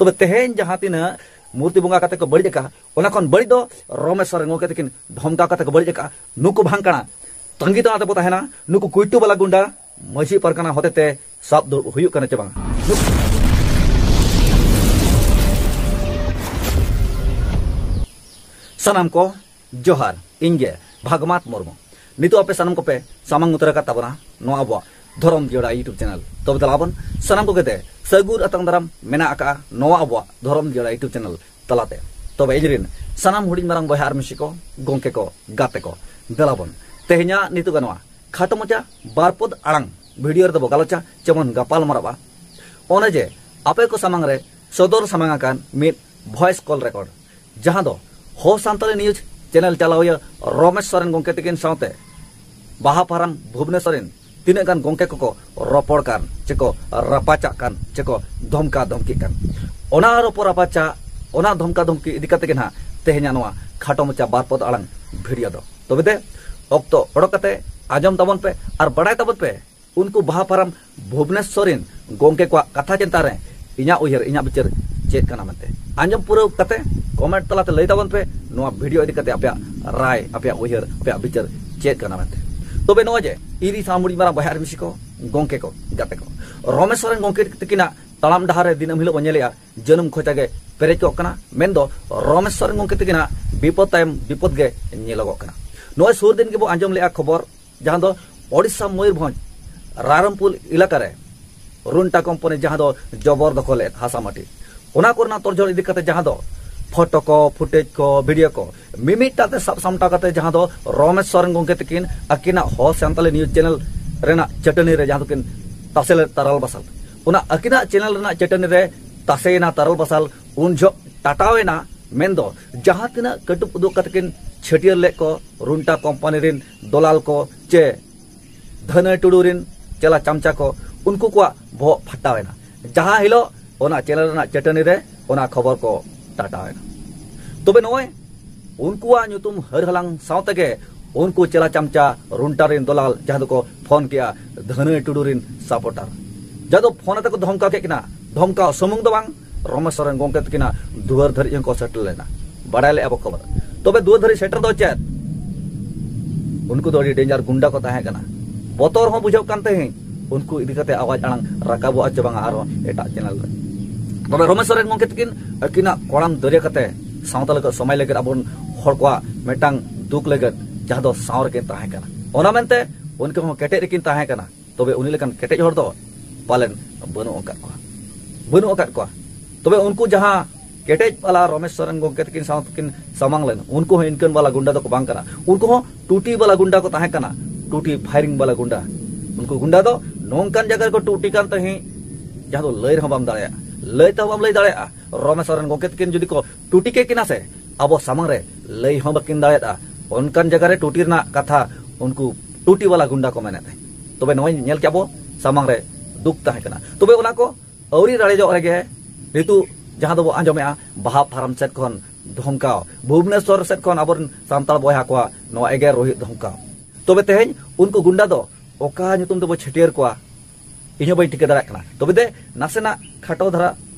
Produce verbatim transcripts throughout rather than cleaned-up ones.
ᱛᱚᱵᱮ ᱛᱮᱦᱮᱧ ᱡᱟᱦᱟᱸ ᱛᱤᱱᱟᱹᱜ ᱢᱩᱨᱛᱤ ᱵᱚᱸᱜᱟ ᱠᱟᱛᱮ ᱠᱚ ᱵᱟᱹᱲᱤᱡ ᱟᱠᱟᱫᱼᱟ, ᱚᱱᱟ ᱠᱷᱚᱱ ᱵᱟᱹᱲᱤᱡ ᱫᱚ ᱨᱚᱢᱮᱥ ᱥᱚᱨᱮᱱ ᱜᱚᱢᱠᱮ ᱛᱟᱹᱠᱤᱱ ᱫᱷᱚᱢᱠᱟᱣ ᱠᱟᱛᱮ ᱠᱚ ᱵᱟᱹᱲᱤᱡ ᱟᱠᱟᱫᱼᱟ᱾ ᱱᱩᱠᱩ ᱵᱷᱟᱝ ᱠᱟᱬᱟ ᱛᱟᱺᱜᱤ ᱛᱟᱲᱟᱜ ᱛᱮᱵᱚ ᱛᱟᱦᱮᱱᱟ᱾ ᱱᱩᱠᱩ ᱠᱩᱭᱴᱩ ᱵᱟᱞᱟ ᱜᱩᱱᱰᱟ ᱢᱟᱹᱡᱷᱤ ᱯᱟᱨᱜᱟᱱᱟ ᱦᱚᱛᱮᱛᱮ ᱥᱟᱵ ᱫᱩᱲᱩᱵ ᱦᱩᱭᱩᱜ ᱠᱟᱱᱟ ᱪᱮ ᱵᱟᱝ? ᱥᱟᱱᱟᱢ ᱠᱚ ᱡᱚᱦᱟᱨ, ᱤᱧ ᱜᱮ ᱵᱷᱟᱜᱽᱢᱟᱛ ᱢᱩᱨᱢᱩ᱾ ᱱᱤᱛᱚᱜ ᱟᱯᱮ ᱥᱟᱱᱟᱢ ᱠᱚᱯᱮ ᱥᱟᱢᱟᱝ ᱩᱛᱟᱹᱨ ᱟᱠᱟᱫ ᱛᱟᱵᱚᱱᱟ ᱱᱚᱣᱟ ᱟᱵᱚᱣᱟᱜ ᱫᱷᱚᱨᱚᱢ ᱡᱚᱲᱟ YouTube ᱪᱮᱱᱮᱞ᱾ ᱛᱚᱵᱮ ᱫᱮᱞᱟ ᱵᱚᱱ ᱥᱟᱱᱟᱢ ᱠᱚᱜᱮ ᱛᱮ ᱥᱟᱹᱜᱩᱱ ᱟᱛᱟᱝ ᱫᱟᱨᱟᱢ ᱢᱮᱱᱟᱜ ᱟᱠᱟᱫᱼᱟ ᱱᱚᱣᱟ ᱟᱵᱚᱣᱟᱜ ᱫᱷᱚᱨᱚᱢ ᱡᱚᱲᱟ YouTube ᱪᱮᱱᱮᱞ ᱛᱟᱞᱟᱛᱮ᱾ ᱛᱚᱵᱮ ᱤᱧ ᱨᱤᱱ ᱥᱟᱱᱟᱢ ᱦᱩᱰᱤᱧ ᱢᱟᱨᱟᱝ ᱵᱚᱭᱦᱟ ᱟᱨ ᱢᱤᱥᱤ ᱠᱚ, ᱜᱚᱢᱠᱮ ᱠᱚ, ᱜᱟᱛᱮ ᱠᱚ, ᱫᱮᱞᱟ ᱵᱚᱱ ᱛᱮᱦᱮᱧᱟᱜ ᱱᱤᱛᱚᱜ ᱱᱚᱣᱟ ᱠᱷᱟᱴᱚ ᱢᱟᱪᱟ ᱵᱟᱨ ᱯᱚᱫ ᱟᱲᱟᱝ ᱵᱷᱤᱰᱤᱭᱳ ᱨᱮᱫᱚ ᱵᱚ ᱜᱟᱞᱚᱪᱟ, ᱪᱮᱵᱚᱱ ᱜᱟᱯᱟᱞ ᱢᱟᱨᱟᱜᱼᱟ᱾ ᱚᱱᱮ ᱡᱮ ᱟᱯᱮ ᱠᱚ ᱥᱟᱢᱟᱝ ᱨᱮ ᱥᱚᱫᱚᱨ ᱥᱟᱢᱟᱝ ᱟᱠᱟᱱ ᱢᱤᱫ ᱵᱷᱚᱭᱮᱥ ᱠᱚᱞ ᱨᱮᱠᱚᱨᱰ, ᱡᱟᱦᱟᱸ ᱫᱚ ᱦᱚ ᱥᱟᱱᱛᱟᱲᱤ ᱱᱤᱭᱩᱡᱽ ᱪᱮᱱᱮᱞ ᱪᱟᱞᱟᱣᱤᱭᱟᱹ ᱨᱚᱢᱮᱥ ᱥᱚᱨᱮᱱ ᱜᱚᱢᱠᱮ ᱛᱟᱹᱠᱤᱱ ᱥᱟᱶᱛᱮ ᱵᱟᱦᱟ ᱯᱷᱟᱨᱟᱢ ᱵᱷᱩᱵᱽᱱᱮᱥᱚᱨ ᱨᱮᱱ ᱛᱤᱱᱟᱹᱜ ᱜᱟᱱ ᱜᱚᱢᱠᱮ ᱠᱚᱠᱚ ᱨᱚᱯᱚᱲ ᱠᱟᱱ, ᱪᱮᱠᱚ ᱨᱟᱯᱟᱪᱟᱜ ᱠᱟᱱ, ᱪᱮᱠᱚ ᱫᱷᱚᱢᱠᱟ ᱫᱷᱚᱢᱠᱤᱜ ᱠᱟᱱ, ᱚᱱᱟ ᱨᱚᱯᱚᱲ ᱨᱟᱯᱟᱪᱟᱜ, ᱚᱱᱟ ᱫᱷᱚᱢᱠᱟ ᱫᱷᱚᱢᱠᱤ ᱤᱫᱤ ᱠᱟᱛᱮ ᱜᱮ ᱱᱟᱦᱟᱜ ᱛᱮᱦᱮᱧᱟᱜ ᱱᱚᱣᱟ ᱠᱷᱟᱴᱚ ᱢᱟᱪᱟ ᱵᱟᱨ ᱯᱚᱫ ᱟᱲᱟᱝ ᱵᱷᱤᱰᱤᱭᱳ ᱫᱚ᱾ ᱛᱚᱵᱮ ᱫᱮ, ᱚᱠᱛᱚ ᱚᱰᱚᱠ ᱠᱟᱛᱮ ᱟᱸᱡᱚᱢ ᱛᱟᱵᱚᱱ ᱯᱮ ᱟᱨ ᱵᱟᱲᱟᱭ ᱛᱟᱵᱚᱱ ᱯᱮ ᱩᱱᱠᱩ ᱵᱟᱦᱟ ᱯᱷᱟᱨᱟᱢ ᱵᱷᱩᱵᱽᱱᱮᱥᱚᱨ ᱨᱮᱱ ᱜᱚᱢᱠᱮ ᱠᱚᱣᱟᱜ ᱠᱟᱛᱷᱟ ᱪᱮᱛᱟᱱ ᱨᱮ ᱤᱧᱟᱹᱜ ᱩᱭᱦᱟᱹᱨ, ᱤᱧᱟᱹᱜ ᱵᱤᱪᱟᱹᱨ ᱪᱮᱫ ᱠᱟᱱᱟ ᱢᱮᱱᱛᱮ᱾ ᱟᱸᱡᱚᱢ ᱯᱩᱨᱟᱹᱣ ᱠᱟᱛᱮ ᱠᱚᱢᱮᱱᱴ ᱛᱟᱞᱟᱛᱮ ᱞᱟᱹᱭ ᱛᱟᱵᱚᱱ ᱯᱮ ᱱᱚᱣᱟ ᱵᱷᱤᱰᱤᱭᱳ ᱤᱫᱤ ᱠᱟᱛᱮ ᱟᱯᱮᱭᱟᱜ ᱨᱟᱭ, ᱟᱯᱮᱭᱟᱜ ᱩᱭᱦᱟᱹᱨ, ᱟᱯᱮᱭᱟᱜ ᱵᱤᱪᱟᱹᱨ ᱪᱮᱫ ᱠᱟᱱᱟ ᱢᱮᱱᱛᱮ᱾ ᱛᱚᱵᱮ ᱱᱚᱜᱼᱚᱭ ᱡᱮ ᱤᱨᱤ ᱥᱟᱶ ᱢᱩᱲᱤ ᱢᱟᱨᱟᱝ ᱵᱚᱭᱦᱟ ᱟᱨ ᱢᱤᱥᱤ ᱠᱚ, ᱜᱚᱢᱠᱮ ᱠᱚ, ᱜᱟᱛᱮ ᱠᱚ, ᱨᱚᱢᱮᱥ ᱥᱚᱨᱮᱱ ᱜᱚᱢᱠᱮ ᱛᱟᱹᱠᱤᱱᱟᱜ ᱛᱟᱲᱟᱢ ᱰᱟᱦᱟᱨ ᱨᱮ ᱫᱤᱱᱟᱹᱢ ᱦᱤᱞᱳᱜ ᱵᱚᱱ ᱧᱮᱞᱮᱜᱼᱟ ᱡᱟᱹᱱᱩᱢ ᱠᱷᱚᱪᱟ ᱜᱮ ᱯᱮᱨᱮᱡ ᱠᱚᱜ ᱠᱟᱱᱟ᱾ ᱢᱮᱱᱫᱚ ᱨᱚᱢᱮᱥ ᱥᱚᱨᱮᱱ ᱜᱚᱢᱠᱮ ᱛᱟᱹᱠᱤᱱᱟᱜ ᱵᱤᱯᱚᱫ ᱛᱟᱭᱚᱢ ᱵᱤᱯᱚᱫ ᱜᱮ ᱧᱮᱞᱚᱜᱚᱜ ᱠᱟᱱᱟ᱾ ᱱᱚᱜᱼᱚᱭ ᱥᱩᱨ ᱫᱤᱱ ᱜᱮᱵᱚ ᱟᱸᱡᱚᱢ ᱞᱮᱜᱼᱟ ᱠᱷᱚᱵᱚᱨ, ᱡᱟᱦᱟᱸ ᱫᱚ ᱳᱰᱤᱥᱟ ᱢᱚᱭᱩᱨᱵᱷᱚᱸᱡᱽ ᱨᱟᱭᱨᱚᱝᱯᱩᱨ ᱮᱞᱟᱠᱟ ᱨᱮ ᱨᱩᱱᱴᱟ ᱠᱳᱢᱯᱟᱱᱤ ᱡᱟᱦᱟᱸ ᱫᱚ ᱡᱚᱵᱚᱨ ᱫᱚᱠᱷᱚᱞ ᱞᱮᱫ ᱦᱟᱥᱟ ᱢᱟᱹᱴᱤ, ᱚᱱᱟ ᱠᱚᱨᱮᱱᱟᱜ ᱛᱚᱨᱡᱚᱲ ᱤᱫᱤ ᱠᱟᱛᱮ ᱡᱟᱦᱟᱸ ᱫᱚ ᱯᱷᱳᱴᱳ ᱠᱚ, ᱯᱷᱩᱴᱮᱡᱽ ᱠᱚ, ᱵᱷᱤᱰᱤᱭᱳ ᱠᱚ ᱢᱤᱢᱤᱫᱴᱟᱝ ᱛᱮ ᱥᱟᱵ ᱥᱟᱢᱴᱟᱣ ᱠᱟᱛᱮ ᱡᱟᱦᱟᱸ ᱫᱚ ᱨᱚᱢᱮᱥ ᱥᱚᱨᱮᱱ ᱜᱚᱢᱠᱮ ᱛᱟᱹᱠᱤᱱ ᱟᱹᱠᱤᱱᱟᱜ ᱦᱚ ᱥᱟᱱᱛᱟᱞᱤ ᱱᱤᱭᱩᱡᱽ ᱪᱮᱱᱮᱞ ᱨᱮᱱᱟᱜ ᱪᱟᱹᱴᱟᱹᱱᱤ ᱨᱮ ᱡᱟᱦᱟᱸ ᱫᱚᱠᱤᱱ ᱛᱟᱥᱮ ᱞᱮᱫ ᱛᱟᱨᱟᱞ ᱵᱟᱥᱟᱞ, ᱚᱱᱟ ᱟᱹᱠᱤᱱᱟᱜ ᱪᱮᱱᱮᱞ ᱨᱮᱱᱟᱜ ᱪᱟᱹᱴᱟᱹᱱᱤ ᱨᱮ ᱛᱟᱥᱮᱭᱮᱱᱟ ᱛᱟᱨᱟᱞ ᱵᱟᱥᱟᱞ, ᱩᱱ ᱡᱚᱦᱚᱜ ᱴᱟᱴᱟᱣᱮᱱᱟ᱾ ᱢᱮᱱᱫᱚ ᱡᱟᱦᱟᱸ ᱛᱤᱱᱟᱹᱜ ᱠᱟᱹᱴᱩᱵ ᱩᱫᱩᱜ ᱠᱟᱛᱮ ᱠᱤᱱ ᱪᱷᱟᱹᱴᱭᱟᱹᱨ ᱞᱮᱫ ᱠᱚ ᱨᱩᱱᱴᱟ ᱠᱳᱢᱯᱟᱱᱤ ᱨᱤᱱ ᱫᱚᱞᱟᱞ ᱠᱚ ᱪᱮ ᱫᱷᱟᱹᱱᱟᱹᱭ ᱴᱩᱰᱩ ᱨᱤᱱ ᱪᱮᱞᱟ ᱪᱟᱢᱪᱟ ᱠᱚ, ᱩᱱᱠᱩ ᱠᱚᱣᱟᱜ ᱵᱚᱦᱚᱜ ᱯᱷᱟᱴᱟᱣᱮᱱᱟ᱾ ᱡᱟᱦᱟᱸ ᱦᱤᱞᱳᱜ ᱚᱱᱟ ᱪᱮᱱᱮᱞ ᱨᱮᱱᱟᱜ ᱪᱟᱹᱴᱟᱹᱱᱤ ᱨᱮ ᱚᱱᱟ ᱠᱷᱚᱵᱚᱨ ᱠᱚ ᱴᱟᱴᱟᱣᱮᱱᱟ᱾ ᱛᱚᱵᱮ ᱱᱚᱜᱼᱚᱭ ᱩᱱᱠᱩᱣᱟᱜ ᱧᱩᱛᱩᱢ ᱦᱟᱹᱨ ᱦᱟᱞᱟᱝ ᱥᱟᱶ ᱛᱮᱜᱮ ᱩᱱᱠᱩ ᱪᱮᱞᱟ ᱪᱟᱢᱪᱟ ᱨᱩᱱᱴᱟ ᱨᱤᱱ ᱫᱚᱞᱟᱞ ᱡᱟᱦᱟᱸ ᱫᱚᱠᱚ ᱯᱷᱳᱱ ᱠᱮᱜᱼᱟ ᱫᱷᱟᱹᱱᱟᱹᱭ ᱴᱩᱰᱩ ᱨᱤᱱ ᱥᱟᱯᱳᱴᱟᱨ, ᱡᱟᱦᱟᱸ ᱫᱚ ᱯᱷᱳᱱ ᱟᱛᱮ ᱠᱚ ᱫᱷᱚᱢᱠᱟᱣ ᱠᱮᱫ ᱠᱤᱱᱟ᱾ ᱫᱷᱚᱢᱠᱟᱣ ᱥᱩᱢᱩᱝ ᱫᱚ ᱵᱟᱝ, ᱨᱚᱢᱮᱥ ᱥᱚᱨᱮᱱ ᱜᱚᱢᱠᱮ ᱛᱟᱹᱠᱤᱱᱟᱜ ᱫᱩᱣᱟᱹᱨ ᱫᱷᱟᱹᱨᱤᱡ ᱦᱚᱸᱠᱚ ᱥᱮᱴᱮᱨ ᱞᱮᱱᱟ, ᱵᱟᱲᱟᱭ ᱞᱮᱫᱼᱟ ᱵᱚ ᱠᱷᱚᱵᱚᱨ᱾ ᱛᱚᱵᱮ ᱫᱩᱣᱟᱹᱨ ᱫᱷᱟᱹᱨᱤᱡ ᱥᱮᱴᱮᱨ ᱫᱚ ᱪᱮᱫ? ᱩᱱᱠᱩ ᱫᱚ ᱟᱹᱰᱤ ᱰᱮᱧᱡᱟᱨ ᱜᱩᱱᱰᱟ ᱠᱚ ᱛᱟᱦᱮᱸ ᱠᱟᱱᱟ᱾ ᱵᱚᱛᱚᱨ ᱦᱚᱸ ᱵᱩᱡᱷᱟᱹᱜ ᱠᱟᱱ ᱛᱟᱦᱮᱸᱫ ᱩᱱᱠᱩ ᱤᱫᱤ ᱠᱟᱛᱮ ᱟᱣᱟᱡ ᱟᱲᱟᱝ ᱨᱟᱠᱟᱵᱚᱜᱼᱟ ᱪᱮ ᱵᱟᱝᱟ ᱟᱨᱦᱚᱸ ᱮᱴᱟᱜ ᱪᱮᱱᱮᱞ ᱨᱮ᱾ ᱛᱚᱵᱮ ᱨᱚᱢᱮᱥ ᱥᱚᱨᱮᱱ ᱜᱚᱢᱠᱮ ᱛᱟᱹᱠᱤᱱ ᱟᱹᱠᱤᱱᱟᱜ ᱠᱚᱲᱟᱢ ᱫᱚᱨᱭᱟ ᱠᱟᱛᱮ ᱥᱟᱶᱛᱟ ᱞᱟᱹᱜᱤᱫ, ᱥᱚᱢᱟᱡᱽ ᱞᱟᱹᱜᱤᱫ, ᱟᱵᱚᱨᱮᱱ ᱦᱚᱲ ᱠᱚᱣᱟᱜ ᱢᱤᱫᱴᱟᱝ ᱫᱩᱠ ᱞᱟᱹᱜᱤᱫ, ᱡᱟᱦᱟᱸ ᱫᱚ ᱥᱟᱶ ᱨᱮᱠᱤᱱ ᱛᱟᱦᱮᱸ ᱠᱟᱱᱟ, ᱚᱱᱟ ᱢᱮᱱᱛᱮ ᱩᱱᱠᱩ ᱦᱚᱸ ᱠᱮᱴᱮᱡ ᱨᱮᱠᱤᱱ ᱛᱟᱦᱮᱸ ᱠᱟᱱᱟ᱾ ᱛᱚᱵᱮ ᱩᱱᱤ ᱞᱮᱠᱟᱱ ᱠᱮᱴᱮᱡ ᱦᱚᱲ ᱫᱚ ᱯᱟᱞᱮᱱ ᱵᱟᱹᱱᱩᱜ ᱟᱠᱟᱫ ᱠᱚᱣᱟ, ᱵᱟᱹᱱᱩᱜ ᱟᱠᱟᱫ ᱠᱚᱣᱟ᱾ ᱛᱚᱵᱮ ᱩᱱᱠᱩ ᱡᱟᱦᱟᱸ ᱠᱮᱴᱮᱡ ᱵᱟᱞᱟ ᱨᱚᱢᱮᱥ ᱥᱚᱨᱮᱱ ᱜᱚᱢᱠᱮ ᱛᱟᱹᱠᱤᱱ ᱥᱟᱶ ᱛᱮᱠᱤᱱ ᱥᱟᱢᱟᱝ ᱞᱮᱱ, ᱩᱱᱠᱩ ᱦᱚᱸ ᱤᱱᱠᱟᱹᱱ ᱵᱟᱞᱟ ᱜᱩᱱᱰᱟ ᱫᱚᱠᱚ ᱵᱟᱝ ᱠᱟᱱᱟ᱾ ᱩᱱᱠᱩ ᱦᱚᱸ ᱴᱩᱴᱤ ᱵᱟᱞᱟ ᱜᱩᱱᱰᱟ ᱠᱚ ᱛᱟᱦᱮᱸ ᱠᱟᱱᱟ, ᱴᱩᱴᱤ ᱯᱷᱟᱭᱨᱤᱝ ᱵᱟᱞᱟ ᱜᱩᱱᱰᱟ᱾ ᱩᱱᱠᱩ ᱜᱩᱱᱰᱟ ᱫᱚ ᱱᱚᱝᱠᱟᱱ ᱡᱟᱭᱜᱟ ᱨᱮᱠᱚ ᱴᱩᱴᱤ ᱠᱟᱱ ᱛᱟᱦᱮᱸᱫ, ᱡᱟᱦᱟᱸ ᱫᱚ ᱞᱟᱹᱭ ᱨᱮᱦᱚᱸ ᱵᱟᱢ ᱫᱟᱲᱮᱭᱟᱜᱼᱟ, ᱞᱟᱹᱭ ᱛᱮᱦᱚᱸ ᱵᱟᱢ ᱞᱟᱹᱭ ᱫᱟᱲᱮᱭᱟᱜᱼᱟ᱾ ᱨᱚᱢᱮᱥ ᱥᱚᱨᱮᱱ ᱜᱚᱢᱠᱮ ᱛᱟᱹᱠᱤᱱ ᱡᱩᱫᱤ ᱠᱚ ᱴᱩᱴᱤ ᱠᱮᱫ ᱠᱤᱱᱟ ᱥᱮ, ᱟᱵᱚ ᱥᱟᱢᱟᱝ ᱨᱮ ᱞᱟᱹᱭ ᱦᱚᱸ ᱵᱟᱹᱠᱤᱱ ᱫᱟᱲᱮᱭᱟᱫᱼᱟ᱾ ᱚᱱᱠᱟᱱ ᱡᱟᱭᱜᱟ ᱨᱮ ᱴᱩᱴᱤ ᱨᱮᱱᱟᱜ ᱠᱟᱛᱷᱟ ᱩᱱᱠᱩ ᱴᱩᱴᱤ ᱵᱟᱞᱟ ᱜᱩᱱᱰᱟ ᱠᱚ ᱢᱮᱱᱮᱫ ᱛᱟᱦᱮᱸᱫ᱾ ᱛᱚᱵᱮ ᱱᱚᱜᱼᱚᱭ ᱧᱮᱞ ᱠᱮᱫ ᱟᱵᱚ ᱥᱟᱢᱟᱝ ᱨᱮ ᱫᱩᱠ ᱛᱟᱦᱮᱸ ᱠᱟᱱᱟ᱾ ᱛᱚᱵᱮ ᱚᱱᱟ ᱠᱚ ᱟᱹᱣᱨᱤ ᱨᱟᱲᱮᱡᱚᱜ ᱨᱮᱜᱮ ᱱᱤᱛᱚᱜ ᱡᱟᱦᱟᱸ ᱫᱚᱵᱚ ᱟᱸᱡᱚᱢᱮᱫᱼᱟ, ᱵᱟᱦᱟ ᱯᱷᱟᱨᱟᱢ ᱥᱮᱫ ᱠᱷᱚᱱ ᱫᱷᱚᱢᱠᱟᱣ, ᱵᱷᱩᱵᱽᱱᱮᱥᱚᱨ ᱥᱮᱫ ᱠᱷᱚᱱ ᱟᱵᱚᱨᱮᱱ ᱥᱟᱱᱛᱟᱲ ᱵᱚᱭᱦᱟ ᱠᱚᱣᱟᱜ ᱱᱚᱣᱟ ᱮᱜᱮᱨ ᱨᱳᱦᱤᱛ ᱫᱷᱚᱢᱠᱟᱣ᱾ ᱛᱚᱵᱮ ᱛᱮᱦᱮᱧ ᱩᱱᱠᱩ ᱜᱩᱱᱰᱟ ᱫᱚ ᱚᱠᱟ ᱧᱩᱛᱩᱢ ᱛᱮᱵᱚ ᱪᱷᱟᱹᱴᱭᱟᱹᱨ ᱠᱚᱣᱟ, ᱤᱧ ᱦᱚᱸ ᱵᱟᱹᱧ ᱴᱷᱤᱠᱟᱹ ᱫᱟᱲᱮᱭᱟᱜ ᱠᱟᱱᱟ᱾ ᱛᱚᱵᱮ ᱫᱮ, ᱱᱟᱥᱮᱱᱟᱜ ᱠᱷᱟᱴᱚ ᱫᱷᱟᱨᱟ